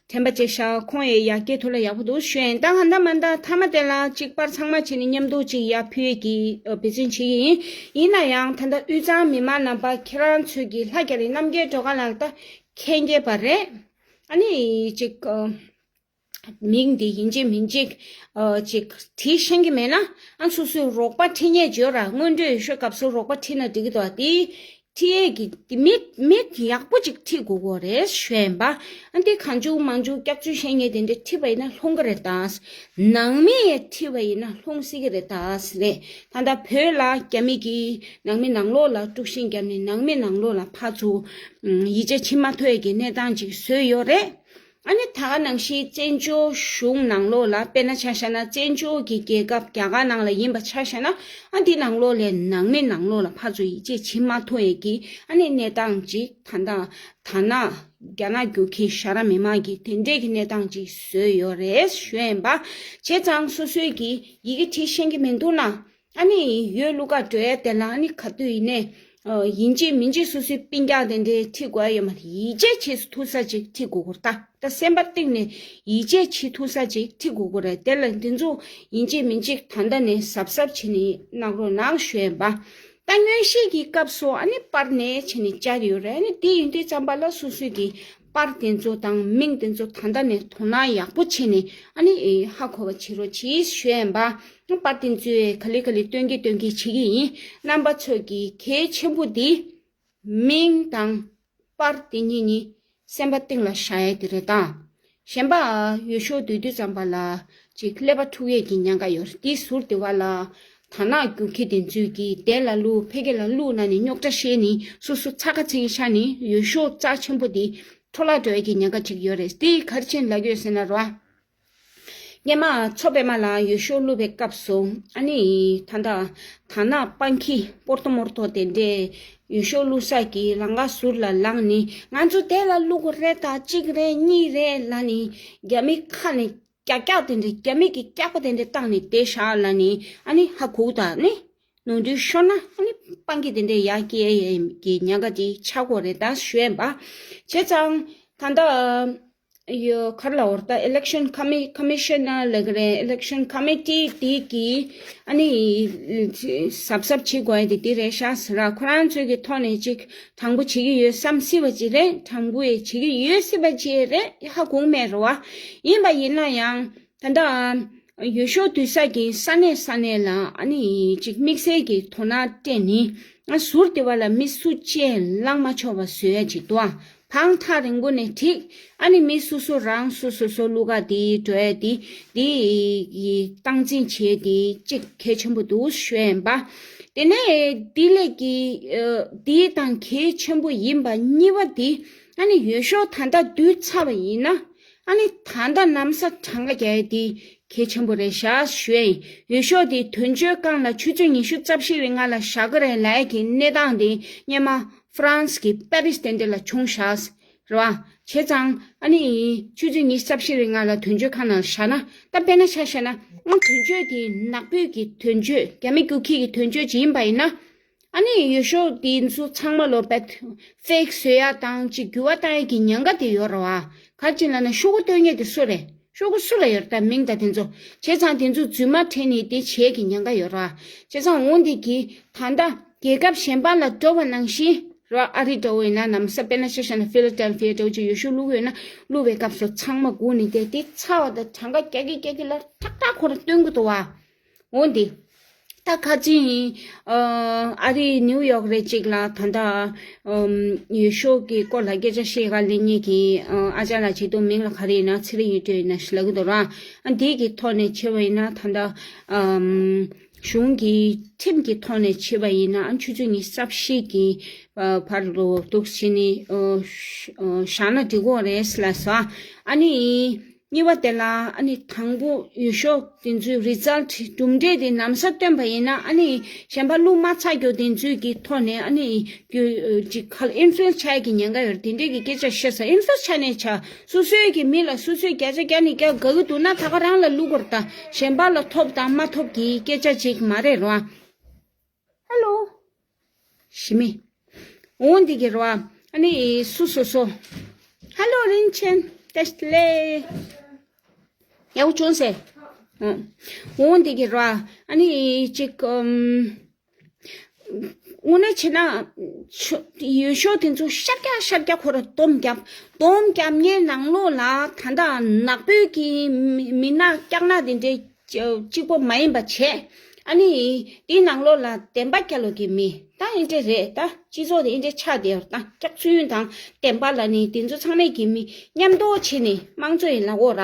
དྲན་པ་བརྗེད་ཤག་ཁོང་ཡང་ཡར་སྐྱེལ་ཐུབ་ན་ཡག་པོ་འདུག་ཞུ་ཡིན། ད་ང་ད་མ་ད་མཐའ་མ་དེ་ལ་གཅིག་པར་ཚང་མ་བྱས་ནས་མཉམ་དུ་གཅིག་ཡར་ཕུལ་གྱི་འབད་བརྩོན་བྱེད་ཀྱི་ཡིན། ཡིན་ན་ཡང་ད་ལྟ་དབུས་གཙང་མི་མང་རྣམ་པ་ཁྱེད་རང་ཚོས་ཀྱི་ལྷ་རྒྱ་རི་རྣམ་རྒྱལ་སྒྲོལ་དཀར་ལགས་ད་མཁྱེན་གྱི་པ་རེད། ཨ་ནི་གཅིག་མིང་འདི་ཡིན་གཅིག་མིན་གཅིག་གཅིག་བྲིས་ཤེས་ཀྱི་མེད་ན་ཨ་སོ་སོའི་རོགས་པ་ཁྲིད་མཁན་ཅིག་ཡོད་ར། སྔོན་འགྲོའི་ཤོག་སྐབས་སུ་རོགས་པ་ཁྲིད་ན་འགྲིག་གི་འདུག་དེ་ཁྲིད་ཡས་ཀྱི་དེ་མི་མི་ཡག་པོ་ཅིག་ཁྲིད་དགོས་ཀྱི་རེད་ཞུ་ཡིན་པ། ཨ་འདི་གང་བྱུང་མང་བྱུང་སྐྱག་རྫུན་བཤད་མཁན་དེ་འདྲ་ཁྲིད་པ་ཡིན་ན་ལྷུང་གི་རེད་ད། ནང་མི་ཡས་ཁྲིད་པ་ཡིན་ན་ལྷུང་སྲིད་ཀྱི་རེད་ད་ཟེར་རེད། ད་ལྟ་བོད་ལ་རྒྱ་མི་གིས་ནང་མི་ནང་ལོགས་ལ་དཀྲུག་ཤིང་བརྒྱབ་ནས་ནང་མི་ནང་ལོགས་ལ་ཕར་ཚུར་ཡིག་ཆ་ཕྱིན་མ་ཐུབ་ཡས་ཀྱི་གནས་སྟངས་ཅིག་བཟོས་ཡོད་རེད། ཨ་ནི་ད་ག་ནང་བཞིན་བཙན་བྱོལ་གཞུང་ནང་ལོགས་ལ་དཔེར་ན་ཆ་བཞག་ན་བཙན་བྱོལ་གྱི་རྒྱལ་ཁབ་རྒྱ་གར་ནང་ལ་ཡིན་པ་ཆ་བཞག་ན། ཨ་འདི་ནང་ལོགས་ལས་ནང་མི་ནང་ལོགས་ལ་ཕར་ཚུར་ཡིད་ཆེས་བྱེད་མ་ཐུབ་ཡས་ཀྱི་ཨ་ནི་གནས་སྟངས་ཅིག་ད་ལྟ་ད་ནག་རྒྱ་ནག་རྒྱུག་ཁྱི་ཤ་ར་མི་མང་གི་དེ་འདྲས་ཀྱི་གནས་སྟངས་ཅིག་བཟོས་ཡོད་རེད་ཞུ་ཡིན་པ། བྱས་ཙང་སོ་སོའི་གི་ཡི་གེ་བྲིས་ཤེས་ཀྱི་མི་འདུག་ན། ཨ་ནི་ཡོད་ལུག་ག་འགྲོ་ཡ་དེ་ལ་ཨ་ནི་ག་དུས་ཡིན་ནའི་ཡིན་གཅིག་མིན་གཅིག་སོ་སོའི་སྤུན་ཀྱག་དེ་འདྲའི་ཁྲིད་དགོས་ཡ་ཡོད་མ་རེད། ཡིད་ཆེས་བྱེད་སུ་ཐུག་ས་ཅིག་ཁྲིད་དགོས་ཀྱི་རེད། ད་ད་སེམས་པ་གཏིང་ནས་ཡིད་ཆེས་བྱེད་ཐུབ་ས་ཅིག་ཁྲིད་དགོས་ཀྱི་རེད། དེ་ལ་འདི་ཚོ་ཡིན་གཅིག་མིན་གཅིག་ད་ལྟ་ནས་གཟབ་གཟབ་བྱེད་ནས་གནང་རོགས་གནང་ཞུ་ཡིན་པ། ད་སྔོན་གཤེགས་ཀྱི་སྐབས་སུ་ཨ་ནི་པར་ནས་བྱས་ནས་བཅར་ཡོད་རེད། ཨ་ནི་དེ་ཡིན་དུས་ཙམ་པ་ལ་སོ་སོའི་གི་པར་དེ་ཚོ་དང་མིང་དེ་ཚོ་ད་ལྟ་ནས་དོ་སྣང་ཡག་པོ་བྱས་ནས་ཨ་ནི་ཧ་གོ་བ་བྱེད་རོགས་གྱིས་ཞུ་ཡིན་པ། པར་དེ་ཚོས་ག་ལེ་ག་ལེ་སྟོན་གྱི་སྟོན་གྱི་བྱེད་ཀྱི་ཡིན། རྣམ་པ་ཚོས་ཀྱི་གལ་ཆེན་པོ་འདི་མིང་དང་པར་དེ་གཉིས་ནི་སེམས་པ་གཏིང་ལ་བཞག་ཡས་དེ་རེད་ད། གཞན་པ་འོས་ཤོག་བསྡུ་དུས་ཙམ་པ་ལ་ཅིག་ཀླད་པ་འཁྲུག་ཡས་ཀྱི་ཉེན་ཁ་ཡོད་རེད། དེ་ཟུར་དེ་བ་ལ་ད་ནག་རྒྱུག་ཁྱི་དེ་ཚོས་ཀྱི་དེ་ལ་བླུག་ཕ་གི་ལ་བླུག་ན་ནི་རྙོག་དྲ་བཤད་ནི་སོ་སོ་ཚ་ཁ་ཚིག་ཤ་ནི་འོས་ཤོག་རྩ་ཆེན་པོ་དེ་འཕྲོ་བརླག་འགྲོ་ཡས་ཀྱི་ཉེན་ཁ་ཅིག་ཡོད་རེད། དེ་ག་རེ་བྱས་ནས་ལབ་ཀྱི་ཡོད་ཟེར་ན་རོ། སྔོན་མ་མཚོ་པད་མ་ལགས་འོས་ཤོག་བླུགས་པའི་སྐབས་སུ་ཨ་ནི་ད་ལྟ་ད་ནག་སྤང་ཁྱི་སྤོར་ཏོ་མོར་ཏོ་དེ་འདྲས་འོས་ཤོག་བླུགས་ས་གི་ལམ་ཁ་ཟུར་ལ་ལངས་ནི་ང་ཚོ་དེ་ལ་བླུག་དགོས་རེད་ད། གཅིག་རེད་གཉིས་རེད་ལབ་ནི་རྒྱ་མི་ཁ་ནས་ཀྱག་ཀྱག་དེ་འདྲས་རྒྱ་མི་གི་སྐྱག་པ་དེ་འདྲས་བཏང་ནི་དེ་བཞག་ལབ་ནི་ཨ་ནི་ཧ་གོ་ད་ནི་ནོར་འཁྲུལ་ཤོར་ན་ཨ་ནི་སྤང་ཁྱི་དེ་འདྲས་ཡར་སྐྱེལ་ཡས་ཀྱི་ཉེན་ཁ་དེ་ཆགས་དགོས་རེད་ད་ཞུ་ཡིན་པ། བྱས་ཙང་ད་ལྟ། ཡོ་གར་ལ་འོར་ད་election commi- commissioner ལ་ག་རེ་election committee དེ་གི་ཨ་ནི་གཟབ་གཟབ་བྱེད་དགོས་ཡ་དེ་དེ་རེད་ཤག་ཟེར་ར། ཁོ་རང་ཚོའི་གི་ཐོག་ནས་ཅིག་དྲང་པོ་བྱེད་ཀྱི་ཡོད་བསམ་སྲིད་པ་ཅིག་རེད། དྲང་པོ་ཡི་བྱེད་ཀྱི་ཡོད་སྲིད་པ་ཅིག་རེད། ཧ་གོ་མེད་རེད་བ། ཡིན་པ་ཡིན་ན་ཡང་ད་ལྟ་འོས་ཤོག་བསྡུ་ས་གི་ས་གནས་ས་གནས་ལ་ཨ་ནི་ཅིག་དམིགས་བསལ་གྱི་དོ་སྣང་སྤྲད་ནི་ང་ཟུར་དེ་བ་ལ་མི་སུ་གཅིག་ལངས་མ་ཆོག་པ་བཟོ་ཡ་ཅིག་འདུག་ཨ། བང་ཐག་རིང་པོ་ནས་འགྲིག་ཨ་ནི་མི་སོ་སོ་རང་སོ་སོ་སོ་ལུག་ག་དེ་འགྲོ་ཡ་དེ་དེ་ཡི་སྟངས་འཛིན་བྱེད་དེ་གཅིག་གལ་ཆེན་པོ་འདུག་ཞུ་ཡིན་པ། དེ་ནས་དེ་ལས་ཀྱི་དེ་དང་གལ་ཆེན་པོ་ཡིན་པ་གཉིས་པ་དེ་ཨ་ནི་འོས་ཤོག་ད་ལྟ་བསྡུས་ཚར་བ་ཡིན་ན་ཨ་ནི་ད་ལྟ་ན་བཟའ་གྲངས་ཀ་རྒྱག་ཡ་དེ་གལ་ཆེན་པོ་རེད་ཤག་ཞུ་ཡིན། འོས་ཤོག་དེ་དོན་གཅོད་ཁང་ལ་ཆུ་ཚོད་ཉི་ཤུ་རྩ་བཞི་རིང་ལ་བཞག་གི་རེད་ལབ་ཡ་གི་གནས་སྟངས་དེ་སྔོན་མ་ཧྥ་རན་སི་གི་པེ་རིས་དེ་འདྲ་ལ་བྱུང་ཤག་རེད་བ། བྱས་ཙང་ཨ་ནི་ཆུ་ཚོད་ཉི་ཤུ་རྩ་བཞི་རིང་ལ་དོན་གཅོད་ཁང་ནང་བཞག་ན་ད་དཔེར་ན་ཆ་བཞག་ན་ཨང་དོན་གཅོད་དེ་ནག་པོའི་གི་དོན་གཅོད་རྒྱ་མི་རྒྱུག་ཁྱི་གི་དོན་གཅོད་ཅིག་ཡིན་པ་ཡིན་ན་ཨ་ནི་འོས་ཤོག་དེ་ཚོ་ཚང་མ་ལོ་བེད་ཕེག་བཟོ་ཡ་དང་ཅིག་འགྱུར་བ་བཏང་ཡ་གི་ཉེན་ཁ་དེ་ཡོད་རེད་བ། ག་ཅི་ལབ་ན་ཤོག་གུ་སྟོན་མཁན་དེ་སུ་རེད། ཤོག་གུ་སུ་ལ་ཡོད་རེད་ད་མིང་ད་དེ་ཚོ། བྱས་ཙང་དེ་ཚོ་རྫུན་མ་བྲིས་ནས་དེ་བྱེད་ཀྱི་ཉེན་ཁ་ཡོད་རེད་བ། བྱས་ཙང་འོ་འདི་གི་ད་ལྟ་རྒྱལ་ཁབ་གཞན་པ་ལ་འགྲོ་བ་ནང་བཞིན་རོ། ཨ་རི་འདྲ་བོ་ཡིན་ན་ནམ་ས་དཔེར་ན་ཆ་བཞག་ན་ཕི་ལ་ཌེལ་ཕི་ཡ་འདྲ་བོ་ཅིག་འོས་ཤོག་བླུག་ཡོད་ན་བླུག་པའི་སྐབས་སུ་ཚང་མ་སྒུག་ནས་བསྡད་དེ་ཚ་བ་དང་གྲངས་ཀ་རྒྱག་གི་རྒྱག་གི་ལ་ཁྲག་ཁྲག་ཁོ་རང་སྟོན་གི་འདུག་བ། འོ་འདི། ད་ཁ་ཅིག་ཨ་རི་ནིའུ་ཡོག་རེ་གཅིག་ལ་ད་ལྟ་འོས་ཤོག་གི་སྐོར་ལ་སྐད་ཆ་བཤད་ག་ལེན་མཁན་གྱི་ཨ་ཅག་ལགས་ཅིག་འདུག་མིང་ལ་ག་རེ་ཡིན་ན་ཚེ་རིང་ཡུལ་སྒྲོན་ཡིན་ན་ཞིག་ལབ་གི་འདུག་ར། ཨ་འདི་གི་ཐོག་ནས་བྱས་པ་ཡིན་ན་ད་ལྟ་གཞུང་གི་ཁྲིམས་ཀྱི་ཐོག་ནས་བྱས་པ་ཡིན་ན་ཨ་ཆུ་ཚོད་ཉི་ཤུ་རྩ་བཞི་གི་བར་དུ་འདུག་བྱས་ནས་བཞག་ན་འགྲིག་གི་རེད་ལབ་སོང་། ཨ་ནི། གཉིས་པ་དེ་ལ་ཨ་ནི་དང་པོ་འོས་ཤོག་དེ་ཚོའི་རི་ཛལ་གྲུབ་འབྲས་དེ་ནམ་ས་བཏོན་པ་ཡིན་ན་ཨ་ནི་གཞན་པ་བླུག་མ་ཚར་རྒྱུ་དེ་ཚོའི་གི་ཐོག་ནས་ཨ་ནི་རྒྱུ་ཅིག་ཁ་ལ་ཨིན་ཕུ་ལུ་ཨེན་སི་བྱ་ཡ་གི་ཉེན་ཁ་ཡོད་རེད། དེ་འདྲས་ཀྱི་སྐད་ཆ་བཤད་ས་ཨིན་ཕུ་ལུ་ཨེན་སི་བྱས་ནས་བྱ་སོ་སོའི་གི་མི་ལ་སོ་སོའི་བརྒྱ་ཆ་བརྒྱ་ནས་བརྒྱ་དགའ་གི་འདུག་ན་ད་ག་རང་ལ་བླུག་དགོས་རེད་ད། གཞན་པ་ལ་ཐོབ་དང་མ་ཐོབ་ཀྱི་སྐད་ཆ་ཅིག་མ་རེད་རོ། ཧ་ལོ། ཞི་མི། འོ་འདི་གི་རོ། ཨ་ནི་སུ་སོ་སོ། ཧ་ལོ་རིན་ཆེན། བཀྲ་ཤིས་བདེ་ལེགས། ཡག་པོ་བྱུང་ཟེར། འོ་འདི་གི་རོ། ཨ་ནི་ཅིག་ཨམ། དངོས་གནས་བྱས་ན། ཆོ- འོས་ཤོག་དེ་ཚོ་ཤར་རྒྱག་ཤར་རྒྱག་ཁོ་ར་སྡོམ་རྒྱབ། སྡོམ་རྒྱབ་མཁན་ནང་ལོགས་ལ་ད་ལྟ་ནག་པོའི་གི་མི- མི་ནག་སྐྱག་ནག་དེ་འདྲའི། གཅིག་པོ་མ་ཡིན་པ་བྱས། ཨ་ནི། དེའི་ནང་ལོགས་ལ་བདེན་པ་རྒྱག་ལོག་གི་མི། ད་ཨེ་འདྲས་རེད་ད། སྤྱི་ཚོགས་དེ་ཨེ་འདྲས་ཆགས་བསྡད་ཡོད་ད། སྐྱག་རྫུན་དང་བདེན་པ་ལབ་ནི་དེ་ཚོ་ཚང་མས་གི་མི་མཉམ་དུ་བྱས་ནས་དམངས་གཙོ་ཡིན་ལབ་འོ་ར།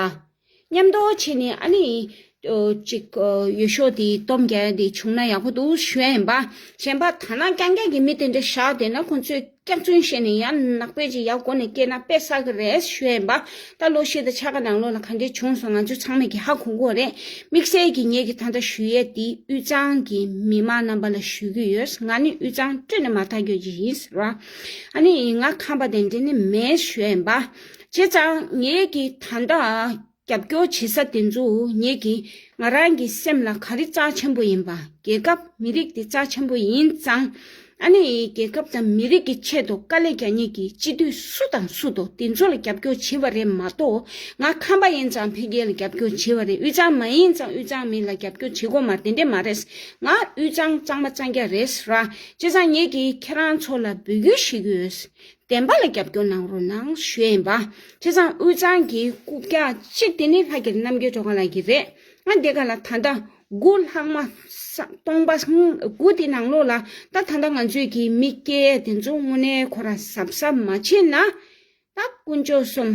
མཉམ་དུ་བྱས་ནས་ཨ་ནི། ཨོ་གཅིག་ཨོ་འོས་ཤོག་དེ་སྡོམ་རྒྱག་ཡ་དེ་བྱུང་ན་ཡག་པོ་འདུག་ཞུ་ཡ་ཡིན་པ། གཞན་པ་ད་ནག་རྐྱང་རྐྱང་གི་མི་དེ་འདྲས་བཞག་བསྡད་ན་ཁོང་ཚོས་ སྐྱག་རྫུན་བཤད་ནས་ཡང་ནག་པོའི་ཅིག་ཡག་སྒོ་ནས་སྐྱེས་ན་དཔེ་བསགས་ཀྱི་རེད་ཞུ་ཡས་ཡིན་པ། ད་ལོ་ཤས་དང་ཕྱེད་ཀ་ནང་ལོགས་ལ་ག་འདྲས་བྱུང་སོང་ང་ཚོ་ཚང་མས་ཀྱི་ཧ་གོ་གོ་རེད། དམིགས་བསལ་གྱི་ངེད་ཀྱི་ད་ལྟ་ཞུ་ཡས་དེ་དབུས་གཙང་གི་མི་མང་རྣམ་པ་ལ་ཞུ་གི་ཡོད། ང་ནི་དབུས་གཙང་སྤྲོད་ནས་མ་ཐག་གྱོད་ཅིག་ཡིན་ཟེར་བ། ཨ་ནི་ང་ཁམས་པ་དེ་འདྲས་ནི་མེད་ཞུ་ཡས་ཡིན་པ། བྱས་ཙང་ངེད་ཀྱི་ད་ལྟ་རྒྱབ་སྐྱོར་བྱེད་ས་དེ་ཚོ་ངེད་ཀྱི་ང་རང་གི་སེམས་ལ་ག་རེ་རྩ་ཆེན་པོ་ཡིན་པ། རྒྱལ་ཁབ་མི་རིགས་དེ་རྩ་ཆེན་པོ་ཡིན་ཙང་། ཨ་ནི་རྒྱལ་ཁབ་དང་མི་རིགས་ཀྱི་ཆེད་དུ་དཀའ་ལས་རྒྱག་མཁན་གྱི་སྤྱི་འཐུས་སུ་དང་སུ་འདུག་དེ་ཚོ་ལ་རྒྱབ་སྐྱོར་བྱེད་པ་རེད་མ་གཏོགས། ང་ཁམས་པ་ཡིན་ཙང་ཕ་གི་ལ་རྒྱབ་སྐྱོར་བྱེད་པ་རེད། དབུས་གཙང་མ་ཡིན་ཙང་དབུས་གཙང་མི་ལ་རྒྱབ་སྐྱོར་བྱེད་དགོས་མ་རེད། དེ་འདྲས་མ་རེད། ང་དབུས་གཙང་གཙང་མ་གཙང་རྐྱང་རེད་ར། བྱས་ཙང་ངེད་ཀྱིས་ཁྱེད་རང་ཚོ་ལ་འབོད་སྐུལ་ཞུ་གི་ཡོད། བདེན་པ་ལ་རྒྱབ་སྐྱོར་གནང་རོགས་གནང་ཞུ་ཡས་ཡིན་པ། བྱས་ཙང་དབུས་གཙང་གི་རྐུབ་བཀྱག་གཅིག་དེ་ནི་ལྷ་རྒྱལ་རྣམ་རྒྱལ་སྒྲོལ་དཀར་ལགས་ཀྱི་རེད། ང་འདི་ག་ལ་ད་ལྟ་དགུ་ལྷག་མ་ས་སྟོང་པ་དགུ་དེ་ནང་ལོགས་ལ་ད་ད་ལྟ་ང་ཚོས་ཀྱི་མི་སྐྱེ་དེ་ཚོ་དངོས་གནས་ཁོ་ར་གཟབ་གཟབ་མ་བྱས་ན། ད་དཀོན་མཆོག་གསུམ་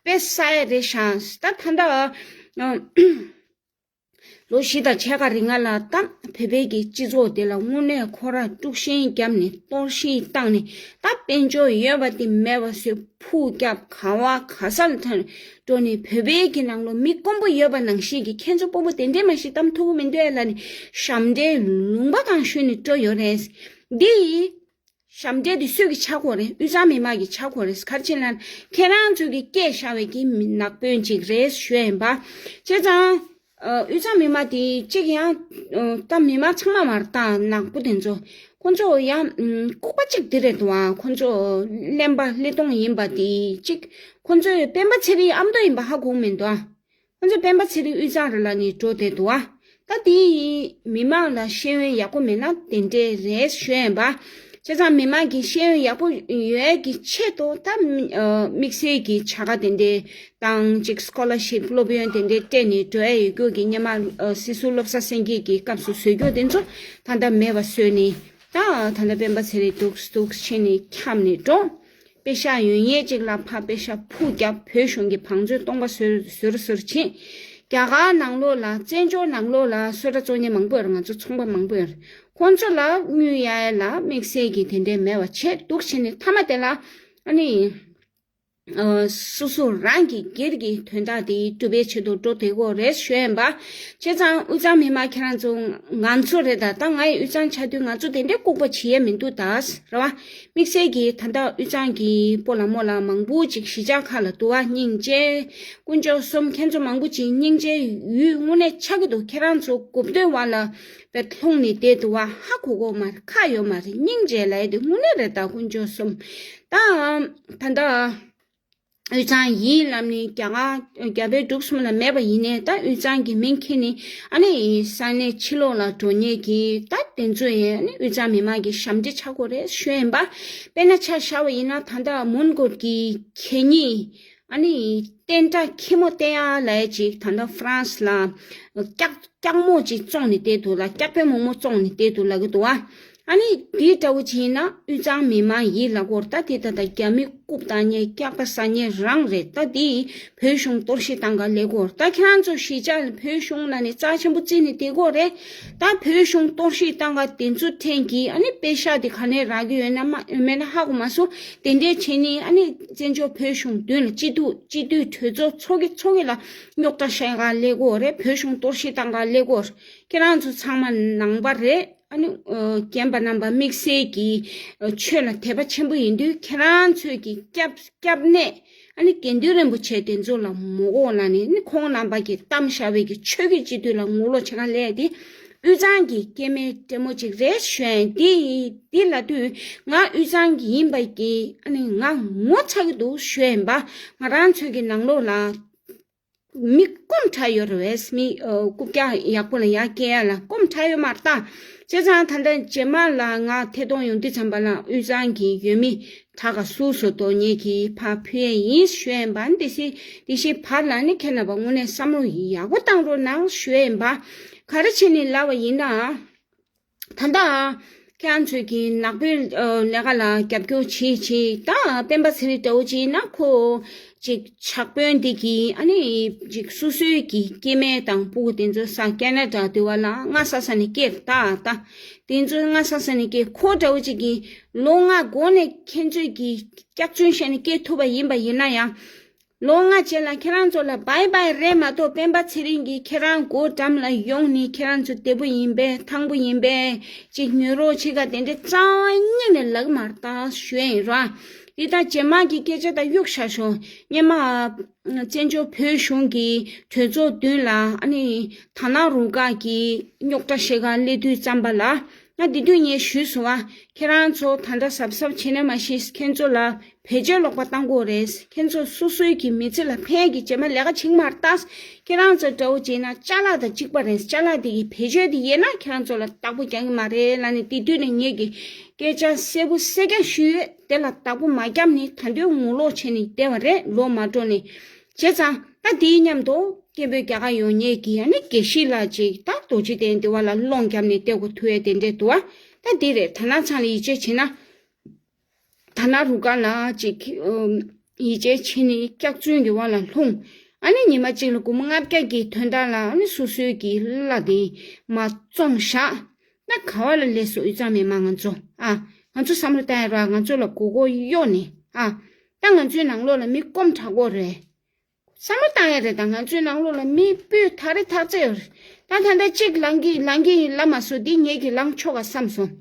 དཔེ་ས་ཡ་རེད་ཤག་ད་ད་ལྟ་ལོ་བཞི་དང་ཕྱེད་ཀ་རིང་ང་ལ་ད་བོད་པའི་གི་སྤྱི་ཚོགས་དེ་ལ་དངོས་གནས་ཁོ་ར་དཀྲུག་ཤིང་བརྒྱབ་ནས་གཏོར་བཤིག་བཏང་ནས། ད་དཔལ་འབྱོར་ཡོད་པ་དེ་མེད་པ་བཟོས། ཕུག་བརྒྱབ། ག་བ་ག་ས་ལ་ཐོན་འགྲོ་ནས། བོད་པའི་གི་ནང་ལོ་མི་དཀོན་པོ་ཡོད་པ་ནང་བཞིན་གྱི་ཁྱེད་ཚོ་སྤོ་བོ་དེ་འདྲས་མ་ཞིག་གཏམ་ཐུག་གི་མི་འདུག་ཨེ་ལ་ནི་ཞབས་འདྲེན་ལུང་པ་གང་ཞུས་ནས་འགྲོ་ཡོད་རེད། འདི་ཞབས་འདྲེན་དེ་སུས་ཀྱི་ཆག་གོ་རེད། དབུས་གཙང་མི་མང་གི་ཆག་གོ་རེད། ག་རེ་བྱས་ན་ཁྱེད་རང་ཚོ་གི་སྐད་བཤད་པའི་གི་མི་ནག་པོན་ཅིག་རེད་ཞུ་ཡིན་པ། བྱས་ཙང་། ཨ། དབུས་གཙང་མི་མང་དེ་གཅིག་ཡང་། ཨ། ད་མི་མང་ཚང་མ་མ་རེད། ད་ནག་པོ་དེ་ཚོ། ཁོ་ཚོ་ཡང་། ཨ། ལྐུགས་པ་གཅིག་དེ་རེད་འདུག་ཨ། ཁོ་ཚོ་གླེན་པ་ཀླད་སྟོང་ཡིན་པ་དེ་གཅིག་ཁོ་ཚོས་སྤེན་པ་ཚེ་རིང་ཨ་མདོ་ཡིན་པ་ཧ་གོ་མི་འདུག་ཨ། ཁོ་ཚོ་སྤེན་པ་ཚེ་རིང་དབུས་གཙང་རེད་ལབ་ནས་འགྲོ་བསྡད་འདུག་ཨ། ད་དེ་མི་མང་ལ་ཤེས་ཡོན་ཡག་པོ་མེད་ན་དེ་འདྲས་རེད་ཞུ་ཡིན་པ། བྱས་ཙང་མི་མང་གི་ཤེས་ཡོན་ཡག་པོ་ཡོད་ཀྱི་ཆེད་དུ་ད་མི་ཨ། དམིགས་བསལ་གྱི་བྱ་དགའ་དེ་འདྲས་དང་ཅིག་སི་ཀོ་ལར་ཤིབ་སློབ་ཡོན་དེ་འདྲས་སྤྲད་ནས་འགྲོ་ཡ་ཡོད་རྒྱུ་གི་སྔོན་མ་ཨ། སྲིད་ཟུར་བློ་བཟང་སེང་གེ་གི་སྐབས་སུ་བཟོ་རྒྱུ་དེ་ཚོ་ད་ལྟ་མེད་པ་བཟོས་ནས། ད་ད་ལྟ་སྤེན་པ་ཚེ་རིང་འདུག་འདུག་ཕྱིན་ནས་འཁྱམས་ནས་འགྲོ། པེ་ཤག་ཡོད་མཁན་ཅིག་ལ་ཕར་པེ་ཤག་ཕུག་བརྒྱབ། བོད་གཞུང་གི་བང་མཛོད་སྟོང་པ་བཟོས་བཟོས་བཟོས་ཕྱིན། རྒྱ་གར་ནང་ལོགས་ལ་བཙན་བྱོལ་ནང་ལོགས་ལ་གསོལ་ར་བཙོང་མཁན་མང་པོ་ཡོད་རེད། ང་ཚོ་ཚོང་པ་མང་པོ་ཡོད་རེད། ཁོང་ཚོ་ལ་དངུལ་གཡར་ཡ་ལ་དམིགས་བསལ་གྱི་དེ་འདྲས་མེད་པ་བྱས་འདུག་ཕྱིན་ནས་མཐའ་མ་དེ་ལ་ཨ་ནི། ཨ། སོ་སོ་རང་གི་སྒེར་གྱི་དོན་དག་དེ་སྒྲུབ་པའི་ཆེད་དུ་འགྲོ་བསྡད་ཀྱི་ཡོད་རེད་ཞུ་ཡིན་པ། བྱས་ཙང་དབུས་གཙང་མི་མང་ཁྱེད་རང་ཚོ་ང་ཚོ་རེད། ད་ད་ང་ཡི་དབུས་གཙང་ཆགས་དུས་ང་ཚོ་དེ་འདྲའི་ལྐུགས་པ་བྱེད་ཡས་མི་འདུག་ད་རེད་བ། དམིགས་བསལ་གྱིས་ད་ལྟ་དབུས་གཙང་གི་སྤོ་ལགས་རྨོ་ལགས་མང་པོ་ཅིག་གཞིས་ཆགས་ཁག་ལ་འདུག་བ། སྙིང་རྗེ། དཀོན་མཆོག་གསུམ། ཁྱེད་ཚོ་མང་པོ་ཅིག་སྙིང་རྗེ་ཡུལ་དངོས་གནས་ཆགས་ཀྱི་འདུག་ཁྱེད་རང་ཚོ་གོ་བསྡུར་བ་ལ་བས་ལྷུང་ནས་བསྡད་འདུག་བ། ཧ་གོ་གོ་མ་རེད། ཁག་ཡོད་མ་རེད། སྙིང་རྗེ་ལབ་ཡས་དེ་དངོས་གནས་རེད། ད་དཀོན་མཆོག་གསུམ། ད་ད་ལྟ་དབུས་གཙང་ཡིན་ལབ་ནས་རྒྱ་གར་རྒྱ་བལ་འབྲུག་གསུམ་ལ་མེད་པ་ཡིན་ནའི། ད་དབུས་གཙང་གི་མིང་ཁྱེར་ནས་ཨ་ནི་ས་གནས་ཕྱི་ལོགས་ལ་འགྲོ་མཁན་གྱི་ད་དེ་ཚོ་ཡིན། ཨ་ནི་དབུས་གཙང་མི་མང་གི་ཞབས་འདྲེན་ཆགས་ཀྱི་ཡོད་རེད་ཞུ་ཡིན་པ། དཔེར་ན་ཆ་བཞག་པ་ཡིན་ན་ད་ལྟ་མོན་གྷོ་གི་གད་སྙིགས། ཨ་ནི་བསྟན་དགྲ་ཁྱི་མོ་བསྟེན་ཡ་ལབ་ཡ་ཅིག་ད་ལྟ་ཧྥ་རན་སི་ལ་སྐྱག་སྐྱག་མོ་ཅིག་བཙོངས་ནས་བསྡད་འདུག་ལ། སྐྱག་པའི་མོག་མོག་བཙོངས་ནས་བསྡད་འདུག་ལབ་ཀྱི་འདུག་བ། ཨ་ནི་དེ་འདྲ་བོ་ཅིག་ཡིན་ན་དབུས་གཙང་མི་མང་ཡིན་ལབ་ཀྱི་ཡོད་རེད། ད་དེ་ད་ལྟ་རྒྱ་མི་རྐུབ་བཏང་མཁན་སྐྱག་པ་ཟ་མཁན་རང་རེད། ད་དེ་བོད་གཞུང་གཏོར་བཤིག་བཏང་ག་སླེབས་ཀྱི་ཡོད་རེད། ད་ཁྱེད་རང་ཚོ་གཞིས་ཆགས་ལ་བོད་གཞུང་ལབ་ནས་རྩ་ཆེན་པོ་བརྩིས་ནས་བསྡད་ཀྱི་ཡོད་རེད། ད་བོད་གཞུང་གཏོར་བཤིག་བཏང་ག་དེ་ཚོ་ཕྲན་གྱིས་ཨ་ནི་པེ་ཤག་དེ་ག་ནས་རག་གི་ཡོད་ན་མ་ཡོད་མེད་ན་ཧ་གོ་མ་སོང་། དེ་འདྲས་བྱས་ནས་ཨ་ནི་བཙན་བྱོལ་བོད་གཞུང་མདུན་ལ་སྤྱི་འཐུས་སྤྱི་འཐུས་གྲོས་ཚོགས་ཚོགས་ཀྱི་ཚོགས་ཀྱི་ལ་རྙོག་དྲ་བཤད་ག་སླེབས་ཀྱི་ཡོད་རེད། བོད་གཞུང་གཏོར་བཤིག་བཏང་ག་སླེབས་ཀྱི་ཡོད་རེད། ཁྱེད་རང་ཚོ་ཚང་མ་ནང་པ་རེད། ཨ་ནི་ཨ་རྒན་པ་རྣམ་པ་དམིགས་བསལ་གྱིས་ཨ་ཆོས་ལ་དད་པ་ཆེན་པོ་ཡིན་དུས་ཁྱེད་རང་ཚོས་ཀྱི་སྐྱབས་སྐྱབས་གནས། ཨ་ནི་དགེ་འདུན་རིན་པོ་ཆེ་དེ་ཚོ་ལ་མོ་གོ་ལ་ནི་ནི་ཁོང་རྣམ་པ་གིས་གཏམ་བཞག་པའི་གི་ཆོས་ཀྱི་སྤྱི་འཐུས་ལ་ངོ་ལོག་བྱེད་ག་སླེབས་ཏེ། དབུས་གཙང་གི་སྐྱེ་དམན་སྤྲེལ་མོ་ཅིག་རེད་ཞུ་ཡིན། དེ་དེ་ལབ་དུས་ང་དབུས་གཙང་གི་ཡིན་པ་གི་ཨ་ནི་ང་ངོ་ཚ་གི་འདུག་ཞུ་ཡིན་པ། ང་རང་ཚོའི་གི་ནང་ལོགས་ལ་མི་སྐོམ་དྲགས་ཡོད་རེད་བས། མི་ཨ་རྐུབ་བཀྱག་ཡག་པོ་ལ་ཡར་སྐྱེལ་ཡ་ལ་སྐོམ་དྲགས་ཡོད་མ་རེད་ད། བྱས་ཙང་ད་ལྟ་རྗེས་མ་ལ་ང་ཐད་གཏོང་ཡོང་དུས་ཙམ་པ་ལ་དབུས་གཙང་གི་ཡུལ་མི་དྲག་ག་སུ་སུ་དོ་ཉེ་གི་ཕ་ཕུལ་ཡས་ཡིན་ཞུ་ཡས་ཡིན་པ། འདི་སི་འདི་ཤི་བར་ལ་ནི་ཁྱེད་རྣམ་པ་དངོས་གནས་བསམ་བློ་ཡག་པོ་བཏང་རོགས་གནང་ཞུ་ཡས་ཡིན་པ། ག་རེ་བྱས་ནས་ལབ་པ་ཡིན་ན། ད་ལྟ་ ཁྱེད་རང་ཚོས་ཀྱི་ནག་པོའི་ཨ་ལས་ཀ་ལ་རྒྱབ་སྐྱོར་བྱེད་བྱེད། ད་སྤེན་པ་ཚེ་རིང་འདྲ་བོ་ཅིག་ཡིན་ན་ཁོ་ཅིག་ཕྱག་དཔོན་འདི་གི་ཨ་ནི་ཅིག་སོ་སོའི་གི་སྐྱེ་དམན་དང་སྤུ་གུ་དེ་ཚོ་ས་ཀེ་ན་ཌ་དེ་བ་ལ་སྔ་ས་ས་ནས་སྐྱེས་ད་ད་དེ་ཚོ་སྔ་ས་ས་ནས་སྐྱེས། ཁོ་འདྲ་བོ་ཅིག་གི་ལོ་ལྔ་འགོར་ནས་ཁྱེད་ཚོས་ཀྱི་སྐྱག་རྫུན་བཤད་ནས་སྐྱེས་ཐུབ་པ་ཡིན་པ་ཡིན་ན་ཡང་། ལོ་ལྔ་རྗེས་ལ་ཁྱེད་རང་ཚོ་ལ་བྷའི་བྷའི་རེད་མ་གཏོགས། སྤེན་པ་ཚེ་རིང་གིས་ཁྱེད་རང་སྒོ་འགྲམ་ལ་ཡོང་ནས་ཁྱེད་རང་ཚོ་བདེ་པོ་ཡིན་པས་ཐང་པོ་ཡིན་པས་ཅིག་ཉོན་རོགས་བྱེད་ག་དེ་འདྲའི་རྩ་བ་ཉིད་ནས་ལབ་མ་རེད་ད་ཞུ་ཡ་ཡིན་ར། འདི་ད་རྗེས་མ་གི་སྐད་ཆ་ད་གཡུག་བཞག་ཤོག་སྔོན་མ་བཙན་བྱོལ་བོད་གཞུང་གི་གྲོས་ཚོགས་མདུན་ལ་ཨ་ནི་དྷ་ན་རུ་ཀ་གི་རྙོག་དྲ་བཤད་ག་སླེབས་དུས་ཙམ་པ་ལ། ང་དེ་དུས་ངས་ཞུས་སོང་བ། ཁྱེད་རང་ཚོ་ད་ལྟ་གཟབ་གཟབ་བྱས་ན་མ་ཤེས། ཁྱེད་ཚོ་ལ་བེད་སྤྱོད་ལོག་པ་བཏང་གི་ཡོད་རེད། ཁྱེད་ཚོ་སོ་སོའི་གི་མི་ཚེ་ལ་ཕན་གི་རྗེས་མ་ལས་ཀ་བྱེད་ཀྱི་མ་རེད་ད། ཁྱེད་རང་ཚོ་འདྲ་བོ་བྱས་ན་ཅ་ལག་དང་གཅིག་པ་རེད། ཅ་ལག་དེ་གི་བེད་སྤྱོད་དེ་ཡིན་ན་ཁྱེད་རང་ཚོ་ལ་བདག་པོ་རྒྱག་གི་མ་རེད་ལབ་ནས་དེ་དུས་ནས་ངེད་ཀྱིས་སྐད་ཆ་གསལ་པོ་གསལ་རྐྱང་ཞུས་ཡོད། དེ་ལ་བདག་པོ་མ་བརྒྱབ་ནས་ད་དུང་ངོ་ལོག་བྱས་ནས་བསྡད་པ་རེད། ལོ་མ་འགྲོ་ནས། བྱས་ཙང་ད་དེའི་མཉམ་དུ་སྐད་འབོད་རྒྱག་ག་ཡོང་མཁན་གྱི་ཨ་ནི་དགེ་བཤེས་ལགས་ཅིག་ད་རྡོ་རྗེ་གདན་དེ་བ་ལ་སློང་བརྒྱབ་ནས་བསྡད་དགོས་ཐུག་ཡས་དེ་འདྲས་འདུག་བ། ད་འདི་རེད། དྷ་ན་ཚང་ལ་ཡིད་ཆེས་བྱེད་ན། དྷ་ན་རུ་ཀ་ལ་ཅིག་ཡིད་ཆེས་བྱེད་ནས་སྐྱག་རྫུན་གྱི་བ་ལ་ལྷུང་། ཨ་ནི་ཉི་མ་གཅིག་ལ་སྒོར་མོ་ལྔ་བརྒྱ་གི་དོན་དག་ལ་ཨ་ནི་སོ་སོའི་གི་བླ་དེ་མར་བཙོངས་བཞག་ད་ག་བ་ལ་སླེབས་སོང་ཡིད་ཚང་མེད་མ་ང་ཚོ། ཨ། ང་ཚོ་བསམ་བློ་བཏང་ཡ་ར་ང་ཚོ་ལ་མགོ་སྐོར་གཡོགས་ནས། ཨ། ད་ང་ཚོའི་ནང་ལོགས་ལ་མི་སྐོམ་དྲག་པོ་རེད། བསམ་བློ་བཏང་ཡ་རེད། ད་ང་ཚོའི་ནང་ལོགས་ལ་མི་སྤུས་དག་རེ་དག་ཚད་ཡོད་རེད། ད་ད་ལྟ་གཅིག་ལངས་ཀྱི་ལངས་ཀྱི་ལ་མ་སོ་འདི་ངེད་ཀྱི་ལངས་ཆོག་ག་བསམ་སོང་།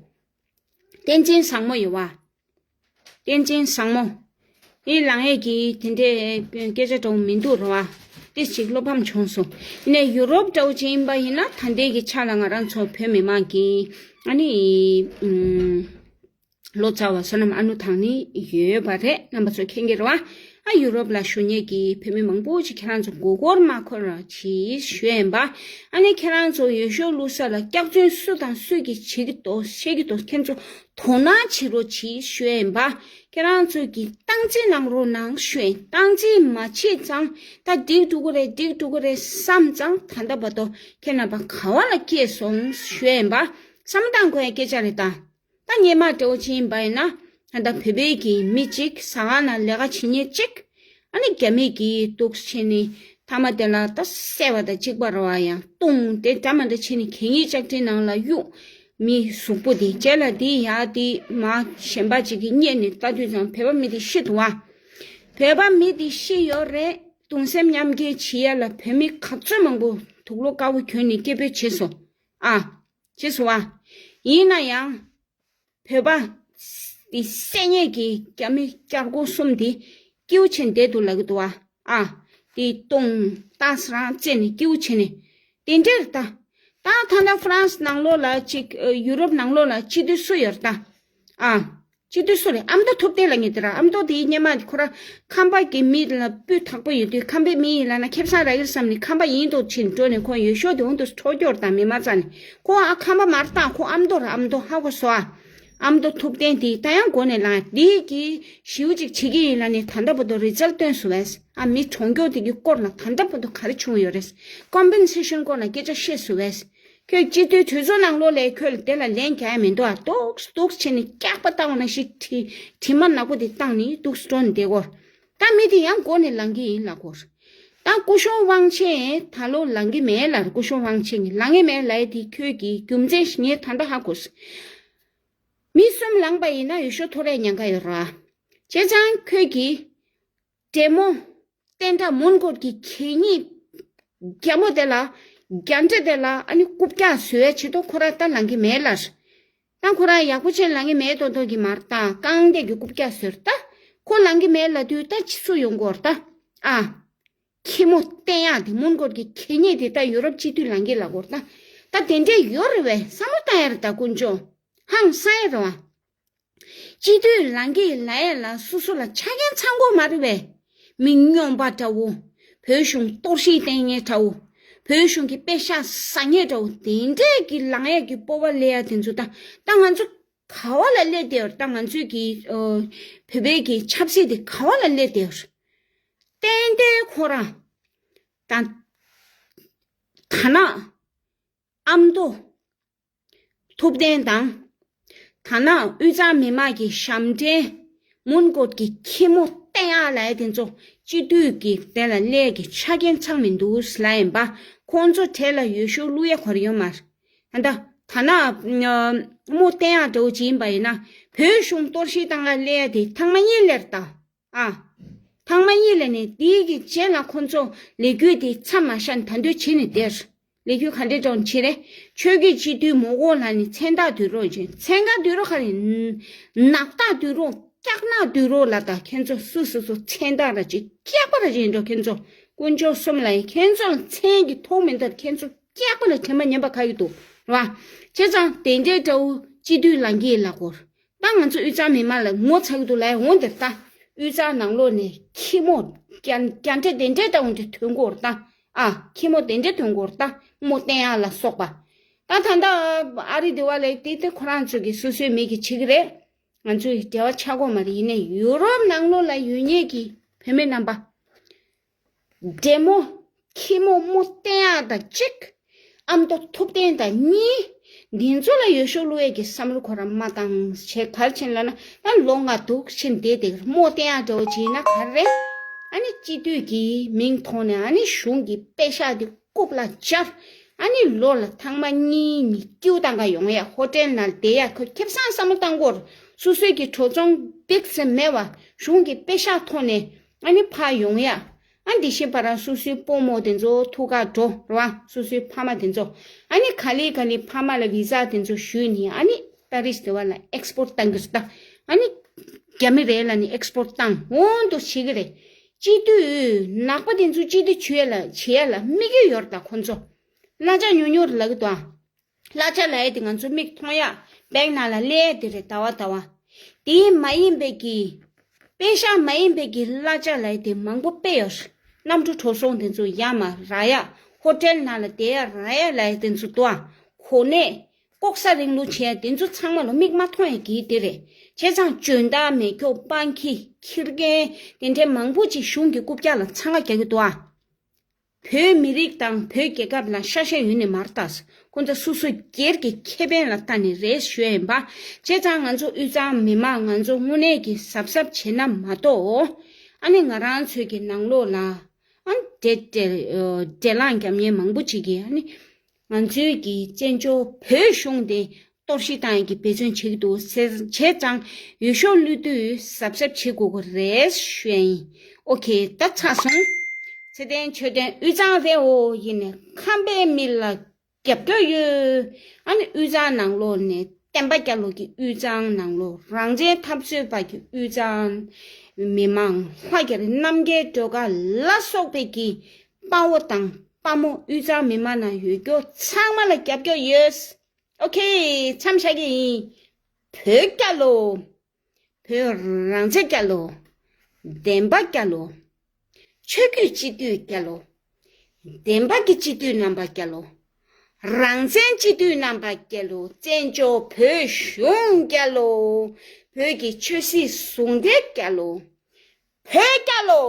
བསྟན་འཛིན་བཟང་མོ་ཡོད་བ། བསྟན་འཛིན་བཟང་མོ། འདི་ལངས་ཡས་ཀྱི་དེ་འདྲའི་སྐད་ཆ་འདྲ་བོ་མི་འདུག་རེད་བ། ཏིས་ཅིག་བློ་ཕམ་བྱུང་སོང་། ཡིན་ནའི་ཡུ་རོབ་འདྲ་བོ་ཅིག་ཡིན་པ་ཡིན་ན་ད་ལྟའི་གི་ཆ་ལ་ང་རང་ཚོ་བོད་མི་མང་གི་ཨ་ནི། ལོ་ཙཱ་བ་བསོད་ནམས་ཨ་ནུ་དང་ནི་ཡོད་པ་རེད། རྣམ་པ་ཚོ་མཁྱེན་གྱི་རེད་བ། ཨ་ཡུ་རོབ་ལ་བཞུགས་མཁན་གྱི་བོད་མི་མང་པོ་ཅིག་ཁྱེད་རང་ཚོ་མགོ་སྐོར་མ་འཁོར་བ་བྱེད་ཞུ་ཡིན་པ། ཨ་ནི་ཁྱེད་རང་ཚོ་འོས་ཤོག་བླུགས་ས་ལ་སྐྱག་རྫུན་སུ་དང་སུས་ཀྱིས་བྱེད་ཀྱི་འདུག་བཤད་ཀྱི་འདུག་ཁྱེད་ཚོ་དོ་སྣང་བྱེད་རོགས་བྱེད་ཞུ་ཡིན་པ། ཁྱེད་རང་ཚོ་གི་སྟངས་འཛིན་གནང་རོགས་གནང་ཞུ་ཡིན། སྟངས་འཛིན་མ་བྱེད་ཙང་ད་འགྲིག་འགྲོ་གི་རེད། འགྲིག་འགྲོ་གི་རེད་བསམ་ཙང་ད་ལྟ་བར་དུ་ཁྱེད་རྣམ་པ་ག་བ་ལ་སྐྱེས་སོང་ཞུ་ཡིན་པ། བསམ་བློ་བཏང་དགོས་ཡ་སྐད་ཆ་རེད་ད། ད་སྔོན་མ་འདྲ་བོ་ཅིག་ཡིན་པ་ཡིན་ན། ད་ལྟ་བོད་པའི་གི་མི་གཅིག་ཟ་ཁང་ནང་ལས་ཀ་བྱེད་མཁན་གཅིག་ཨ་ནི་རྒྱ་མི་གིས་འདུག་བྱས་ནས་མཐའ་མ་དེ་ལ་ད་བསད་པ་དང་གཅིག་པ་རེད་བ། ཡང་བརྡུངས་ཏེ་འདྲ་མ་འདྲ་བྱས་ནས་གད་སྙིགས་ལྕགས་ཁྲིའི་ནང་ལ་གཡུགས། མི་གཟུགས་པོ་དེ་རྗེས་ལ་དེ་ཡ་དེ་མ་གཞན་པ་ཅིག་གིས་རྙེད་ནས་ལྟ་དུས་ཙང་བོད་པ་མི་དེ་ཤི་འདུག་བ། བོད་པ་མི་དེ་ཤི་ཡོད་རེད། གདུང་སེམས་མཉམ་སྐྱེད་བྱེད་ཡ་ལ་བོད་མི་ག་ཚོད་མང་པོ་དུག་ལོག་དཀར་པོ་གྱོན་ནས་སྐད་འབོད་བྱས་སོང་། ཨ། བྱས་སོང་བ། ཡིན་ན་ཡང་། བོད་པ་དེ་བསད་མཁན་གྱི་རྒྱ་མི་རྒྱལ་སྒོ་གསུམ་དེ་སྐྱིད་པོ་བྱས་ནས་བསྡད་འདུག་ལབ་ཀྱི་འདུག་བ། ཨ། དེ་བརྡུངས་ཏག་སེ་རང་བཙལ་ནས་སྐྱིད་པོ་བྱས་ནས། དེ་འདྲ་རེད་ད། ད་ད་ལྟ་ཧྥ་རན་སི་ནང་ལོགས་ལ་ཅིག་ཡུ་རོབ་ནང་ལོགས་ལ་སྤྱི་འཐུས་སུ་ཡོད་རེད་ད། ཨ། སྤྱི་འཐུས་སུ་རེད། ཨ་མདོ་ཐུབ་བསྟན་ལབ་མཁན་དེ་ར། ཨ་མདོ་དེའི་སྔོན་མ་ཁོ་ར་ཁམས་པ་གི་མི་ལ་སྤུས་དག་པོ་ཡོད་དུས་ཁམས་པའི་མི་ཡིན་ལབ་ན་ཁེ་བཟང་རག་གི་རེད་བསམ་ནས་ཁམས་པ་ཡིན་འདུག་ཕྱིན་འགྲོ་ནས་ཁོ་འོས་ཤོག་དེ་འོང་དུ་འཕྲོག་རྒྱུ་རེད་ད། མི་མ་རྩ་ནས། ཁོ་ཨ་ཁམས་པ་མ་རེད་ད། ཁོ་ཨ་མདོ་རེད། ཨ་མདོ་ཧ་གོ་སོང་ཨ། ཨ་མདོ་ཐུབ་བསྟན་དེ་ད་ཡང་མགོ་ནས་ལངས། དེ་གི་ཞེ་པོ་ཅིག་བྱེད་ཀྱི་ཡིན་ལབ་ནས་ད་ལྟ་བར་དུ་རི་ཛལ་བཏོན་སོང་བས། ཨ་མི་གྲོངས་རྒྱུ་དེ་གི་སྐོར་ལ་ད་ལྟ་བར་དུ་ག་རེ་བྱུང་ཡོད་རེད། ཀོམ་པན་སེ་ཤན་སྐོར་ལ་སྐད་ཆ་བཤད་སོང་བས། ཁྱོད་སྤྱི་འཐུས་གྲོས་ཚོགས་ནང་ལོགས་ལ་ཁྱོད་ལ་དེ་ལ་ལན་རྒྱག་ཡ་མི་འདུག་ཨ། འདུག་འདུག་བྱས་ནས་སྐྱག་པ་བཏང་བ་ནང་བཞིན་དྲི་དྲི་མ་ནག་པོ་དེ་བཏང་ནས་འདུག་འགྲོ་ནས་བསྡད་ཀྱི་ཡོད། ད་མི་དེ་ཡང་མགོ་ནས་ལངས་ཀྱི་ཡིན་ལབ་ཀྱི་ཡོད། ད་སྐུ་ཞབས་དབང་ཆེན་ད་ལོ་ལངས་ཀྱི་མེད་ལབ། སྐུ་ཞབས་དབང་ཆེན་གྱིས་ལངས་ཀྱི་མེད་ལབ་ཡ་དེ་ཁྱོད་ཀྱི་རྒྱུ་མཚན་ཞིག་ངས་ད་ལྟ་ཧ་གོ་སོང་། མི་གསུམ་ལངས་པ་ཡིན་ན་འོས་ཤོག་ཐོབ་ཡ་ཉེན་ཁ་ཡོད་རེད་བ། བྱས་ཙང་ཁྱོད་ཀྱིས་འདྲེ་མོ་བསྟན་དགྲ་མོན་གྷོ་གི་གད་སྙིགས་རྒྱ་མོ་དེ་ལ། རྒྱ་འདྲེ་དེ་ལ་ཨ་ནི་རྐུབ་བཀྱག་བཟོ་ཡ་ཆེད་དུ་ཁོ་རང་ད་ལངས་ཀྱི་མེད་ལབ། ད་ཁོ་རང་ཡག་པོ་བྱས་ལངས་ཀྱི་མེད་མདོག་མདོག་གི་མ་རེད་ད། རྐང་འདེགས་ཀྱི་རྐུབ་བཀྱག་བཟོས་རེད་ད། ཁོ་ལངས་ཀྱི་མེད་ལབ་དུས་ད་ཕྱི་སུ་ཡོང་དགོས་རེད་ད། ཨ། ཁྱི་མོ་བསྟན་ཡག་དེ་མོན་གྷོ་གི་གད་སྙིགས་དེ་ད་ཡུ་རོབ་སྤྱི་འཐུས་ལངས་ཀྱི་ལབ་དགོས་རེད་ད། ད་དེ་འདྲས་ཡོད་རེད་བས། བསམ་བློ་བཏང་ཡ་རེད་ད་དཀོན་མཆོག་ཧང་སང་ཡ་རེད་བ། སྤྱི་འཐུས་ལངས་ཀྱི་ལབ་ཡ་ལ་སོ་སོ་ལ་ཆ་རྐྱེན་ཚང་དགོས་མ་རེད་བས། མི་རྙོག་པ་འདྲ་བོ། བོད་གཞུང་གཏོར་བཤིག་བསྟན་མཁན་འདྲ་བོ། བོད་གཞུང་གི་པེ་ཤག་ཟ་མཁན་འདྲ་བོ་དེ་འདྲས་ཀྱི་ལངས་ཡ་གི་སྤོབས་པ་སླེབས་ཡ་དེ་ཚོ་ད་ད་ང་ཚོ་ག་བ་ལ་སླེབས་བསྡད་ཡོད་རེད། ད་ང་ཚོའི་གི་ཨ་བོད་པའི་གི་ཆབ་སྲིད་དེ་ག་བ་ལ་སླེབས་བསྡད་ཡོད་རེད། ཏན་ཏན་ཁོ་རང་ད་ད་ན་ཨ་མདོ་ཐུབ་བསྟན་དང་། ད་ནང་དབུས་གཙང་མི་མང་གི་ཞབས་འདྲེན་མོན་གྷོ་གི་ཁྱི་མོ་བསྟན་ཡག་ལབ་ཡ་དེ་ཚོ་སྤྱི་འཐུས་ཀྱི་དེ་ལ་སླེབས་ཀྱི་ཆ་རྐྱེན་ཚང་མི་འདུག་ལབ་ཡིན་པ། ཁོང་ཚོ་གྲས་ལ་འོས་ཤོག་བླུག་ཡ་ག་རེ་ཡོད་མ་རེད། ད་ད་ནང་མོ་བསྟན་ཡག་འདྲ་བོ་ཅིག་ཡིན་པ་ཡིན་ན། བོད་གཞུང་གཏོར་བཤིག་བཏང་ག་སླེབས་ཡ་དེ་ཐེངས་མ་གཉིས་སླེབས་རེད་ད། ཨ། ཐེངས་མ་གཉིས་ལ་ནས་དེའི་གི་རྗེས་ལ་ཁོ་ཚོ་ལས་འགུལ་དེ་མཚམས་མ་བཞག་ནས་ད་དུང་བྱེད་ནས་བསྡད། ལས་འགུལ་ག་འདྲས་ཀྱང་བྱེད་རེད། ཆོས་བརྒྱུད་སྤྱི་འཐུས་མོ་གོ་ལ་ནི་མཚན་རྟགས་བསྡུ་རོགས་བྱེད། མཚན་རྟགས་བསྡུ་རོགས་ག་རེ། ནག་རྟགས་བསྡུ་རོགས། སྐྱག་ནག་བསྡུ་རོགས་ལ། ད་ཁྱེད་ཚོ་སུ་སུ་སུ་མཚན་རྟགས་ར་ཅིག་སྐྱག་པ་ར་ཅིག་ཡིན་འགྲོ། ཁྱེད་ཚོ་དཀོན་མཆོག་གསུམ་ལ་ཡིན། ཁྱེད་ཚོ་ལ་མཚན་གྱི་ཐོག་མི་འདུག་ཁྱེད་ཚོ་སྐྱག་པ་ལ་དྲན་པ་ཉམས་པ་ག་གི་འདུག་ར། བྱས་ཙང་དེ་འདྲའི་འདྲ་བོ་སྤྱི་འཐུས་ལངས་ཀྱི་ལ་གོ། ད་ང་ཚོ་དབུས་གཙང་མི་མང་ལ་ངོ་ཚ་གི་འདུག་ལབ་འོང་དེར་ད། དབུས་གཙང་ནང་ལོགས་ནས་ཁྱི་མོ་རྒྱ་རྒྱ་འདྲེ་དེ་འདྲེ་ལྟ་བུ་འདྲ་ཐོན་གོ་ར་ད། ཨ། ཁྱི་མོ་དེ་འདྲེ་ཐོན་གོ་ར་ད། མོ་བསྟན་ཡག་ལ་སོགས་པ། ད་ད་ལྟ་ཨ་རི་དེ་བ་ལས་དེ་དེ་ཁོ་རང་ཚོ་གི་སོ་སོའི་མི་གི་བྱེད་གི་རེད། ང་ཚོའི་འབྲེལ་བ་ཆགས་གོ་མ་རེད། ཡིན་ནའི་ཡུ་རོབ་ནང་ལོགས་ལ་ཡོད་མཁན་གི་བུད་མེད་རྣམ་པ། འདྲེ་མོ། ཁྱི་མོ་མོ་བསྟན་ཡག་དང་གཅིག་ཨ་མདོ་ཐུབ་བསྟན་དང་གཉིས། འདི་ཚོ་ལ་འོས་ཤོག་བླུག་ཡས་ཀྱི་བསམ་བློ་ཁོ་རང་མ་བཏང་བྱས་ག་རེ་བྱས་ལབ་ན། ད་ལོ་ལྔ་འདུག་ཕྱིན་བསྡད་དེ་མོ་བསྟན་ཡག་འདྲ་བོ་བྱས་ན་ག་རེ། ཨ་ནི་སྤྱི་འཐུས་ཀྱི་མིང་ཐོག་ནས་ཨ་ནི་གཞུང་གི་པེ་ཤག་དེ་རྐུབ་ལ་སྦྱར། ཨ་ནི་ལོ་ལ་ཐེངས་མ་གཉིས་གཉིས་ཀྱིའུ་བཏང་ག་ཡོང་ཡ། ཧོ་ཊེལ་ནང་བསྡད་ཡ། ཁོ་ཁེ་བཟང་བསམ་བློ་བཏང་གོ་ར། སོ་སོའི་གི་གྲོས་ཚོང་འབིགས་སེ་མེད་པ་གཞུང་གི་པེ་ཤག་ཐོག་ནས་ཨ་ནི་ཕར་ཡོང་ཡ། ཨ་འདི་ཤེས་པ་རང་སོ་སོའི་སྤོ་མོ་དེ་ཚོ་ཐུག་ག་འགྲོ་ར། སོ་སོའི་ཕ་མ་དེ་ཚོ་ཨ་ནི་ག་ལེ་ག་ལེ་ཕ་མ་ལ་བི་ཟ་དེ་ཚོ་ཞུས་ནས་ཨ་ནི་པ་རིས་དེ་བ་ལ་ཨེགས་སི་པོར་ཊི་བཏང་གི་རེད་ད། ཨ་ནི་རྒྱ་མི་རེད་ལ་ནི་ཨེགས་སི་པོར་ཊི་བཏང་འོང་དུ་བྱེད་གི་རེད། སྤྱི་འཐུས་ནག་པ་དེ་ཚོ་སྤྱི་འཐུས་བྱུས་ཡ་ལ་བྱེད་ཡ་ལ་དམིགས་ཡུལ་ཡོད་རེད་ད་ཁོ་ཚོ། གླ་ཆ་ཉུང་ཉུང་རེད་ལབ་གི་འདུག་ཨ། གླ་ཆ་ལབ་ཡ་དེ་ང་ཚོ་མིག་མཐོང་ཡ། བེང་ནང་ལ་སླེབས་ཡ་དེ་རེད་ཟླ་བ་ཟླ་བ། དེ་མ་ཡིན་པའི་གི། པེ་ཤག་མ་ཡིན་པའི་གི་གླ་ཆ་ལབ་ཡ་དེ་མང་པོ་དཔེ་ཡོད་རེད། གནམ་གྲུ་འགྲོ་སོང་དེ་ཚོ་ཡར་མར་རག་ཡ། ཧོ་ཊེལ་ནང་ལ་བསྡད་ཡ་རག་ཡ་ལབ་ཡ་དེ་ཚོ་འདུག་ཨ། གོ་གནས། ལྐོག་ཟ་རིང་ལུགས་བྱས་ཡ་དེ་ཚོ་ཚང་མ་ལ་མིག་མ་མཐོང་ཡ་གི་དེ་རེད། བྱས་ཙང་འཇོན་ཐང་མེད་ཁྱོ་སྤང་ཁྱི་ཁྱི་རྒན་དེ་འདྲའི་མང་པོ་ཅིག་གཞུང་གི་རྐུབ་བཀྱག་ལ་འཚང་ཁ་རྒྱག་གི་འདུག་ཨ། བོད་མི་རིགས་དང་བོད་རྒྱལ་ཁབ་ལ་ཤ་ཤ་ཡོད་ནི་མ་རེད་ད། ཁོང་ཚོ་སོ་སོ་སྒེར་གྱི་ཁེ་ཕན་ལ་ལྟ་ནས་རེད་ཞུ་ཡ་ཡིན་པ། བྱས་ཙང་ང་ཚོ་དབུས་གཙང་མི་མང་ང་ཚོ་དངོས་གནས་ཀྱི་གཟབ་གཟབ་བྱེད་ན་མ་གཏོགས། ཨ་ནི་ང་རང་ཚོའི་གི་ནང་ལོགས་ལ་ཨ་འདྲེ་འདྲེ་འདྲེ་ལངས་རྒྱབ་མཁན་མང་པོ་ཅིག་གིས་ཨ་ནི་ང་ཚོའི་གི་བཙན་བྱོལ་བོད་གཞུང་དེ་གཏོར་བཤིག་བཏང་ཡག་གི་འབད་བརྩོན་བྱེད་ཀྱི་འདུག་ཟེར། བྱས་ཙང་འོས་ཤོག་བླུག་དུས་གཟབ་གཟབ་བྱེད་དགོས་ཀྱི་རེད་ཞུ་ཡ་ཡིན། ཨོ་ཁེ། ད་ཚར་སོང་། ཚེ་བརྟན་ཆོས་ལྡན་དབུས་གཙང་རེད། འོ་ཡིན་ནས་ཁམས་པའི་མི་ལ་རྒྱབ་སྐྱོར་ཡོད། ཨ་ནི་དབུས་གཙང་ནང་ལོགས་ནས་བསྟན་པ་རྒྱ་ལོ་གི་དབུས་གཙང་ནང་ལོགས། རང་བཙན་འཐབ་རྩོད་པ་གི་དབུས་གཙང་མི་མང་། ལྷ་རྒྱ་རི་རྣམ་རྒྱལ་སྒྲོལ་དཀར་ལ་སོགས་པའི་གི་དཔའ་བོ་དང་དཔའ་མོ་དབུས་གཙང་མི་མང་ནང་ཡོད་རྒྱུ་ཚང་མ་ལ་རྒྱབ་སྐྱོར་ཡོད། ཨོ་ཁེ། མཚམས་བཞག་གི་ཡིན། བོད་རྒྱལ་ལོ། བོད་རང་བཙན་རྒྱལ་ལོ། བདེན་པ་རྒྱལ་ལོ། ཆོས་བརྒྱུད་སྤྱི་འཐུས་རྒྱལ་ལོ། བདེན་པ་གི་སྤྱི་འཐུས་རྣམ་པ་རྒྱལ་ལོ། རང་བཙན་སྤྱི་འཐུས་རྣམ་པ་རྒྱལ་ལོ། བཙན་བྱོལ་བོད་གཞུང་རྒྱལ་ལོ། བོད་ཀྱི་ཆོས་སྲིད་ཟུང་འབྲེལ་རྒྱལ་ལོ། བོད་རྒྱལ་ལོ།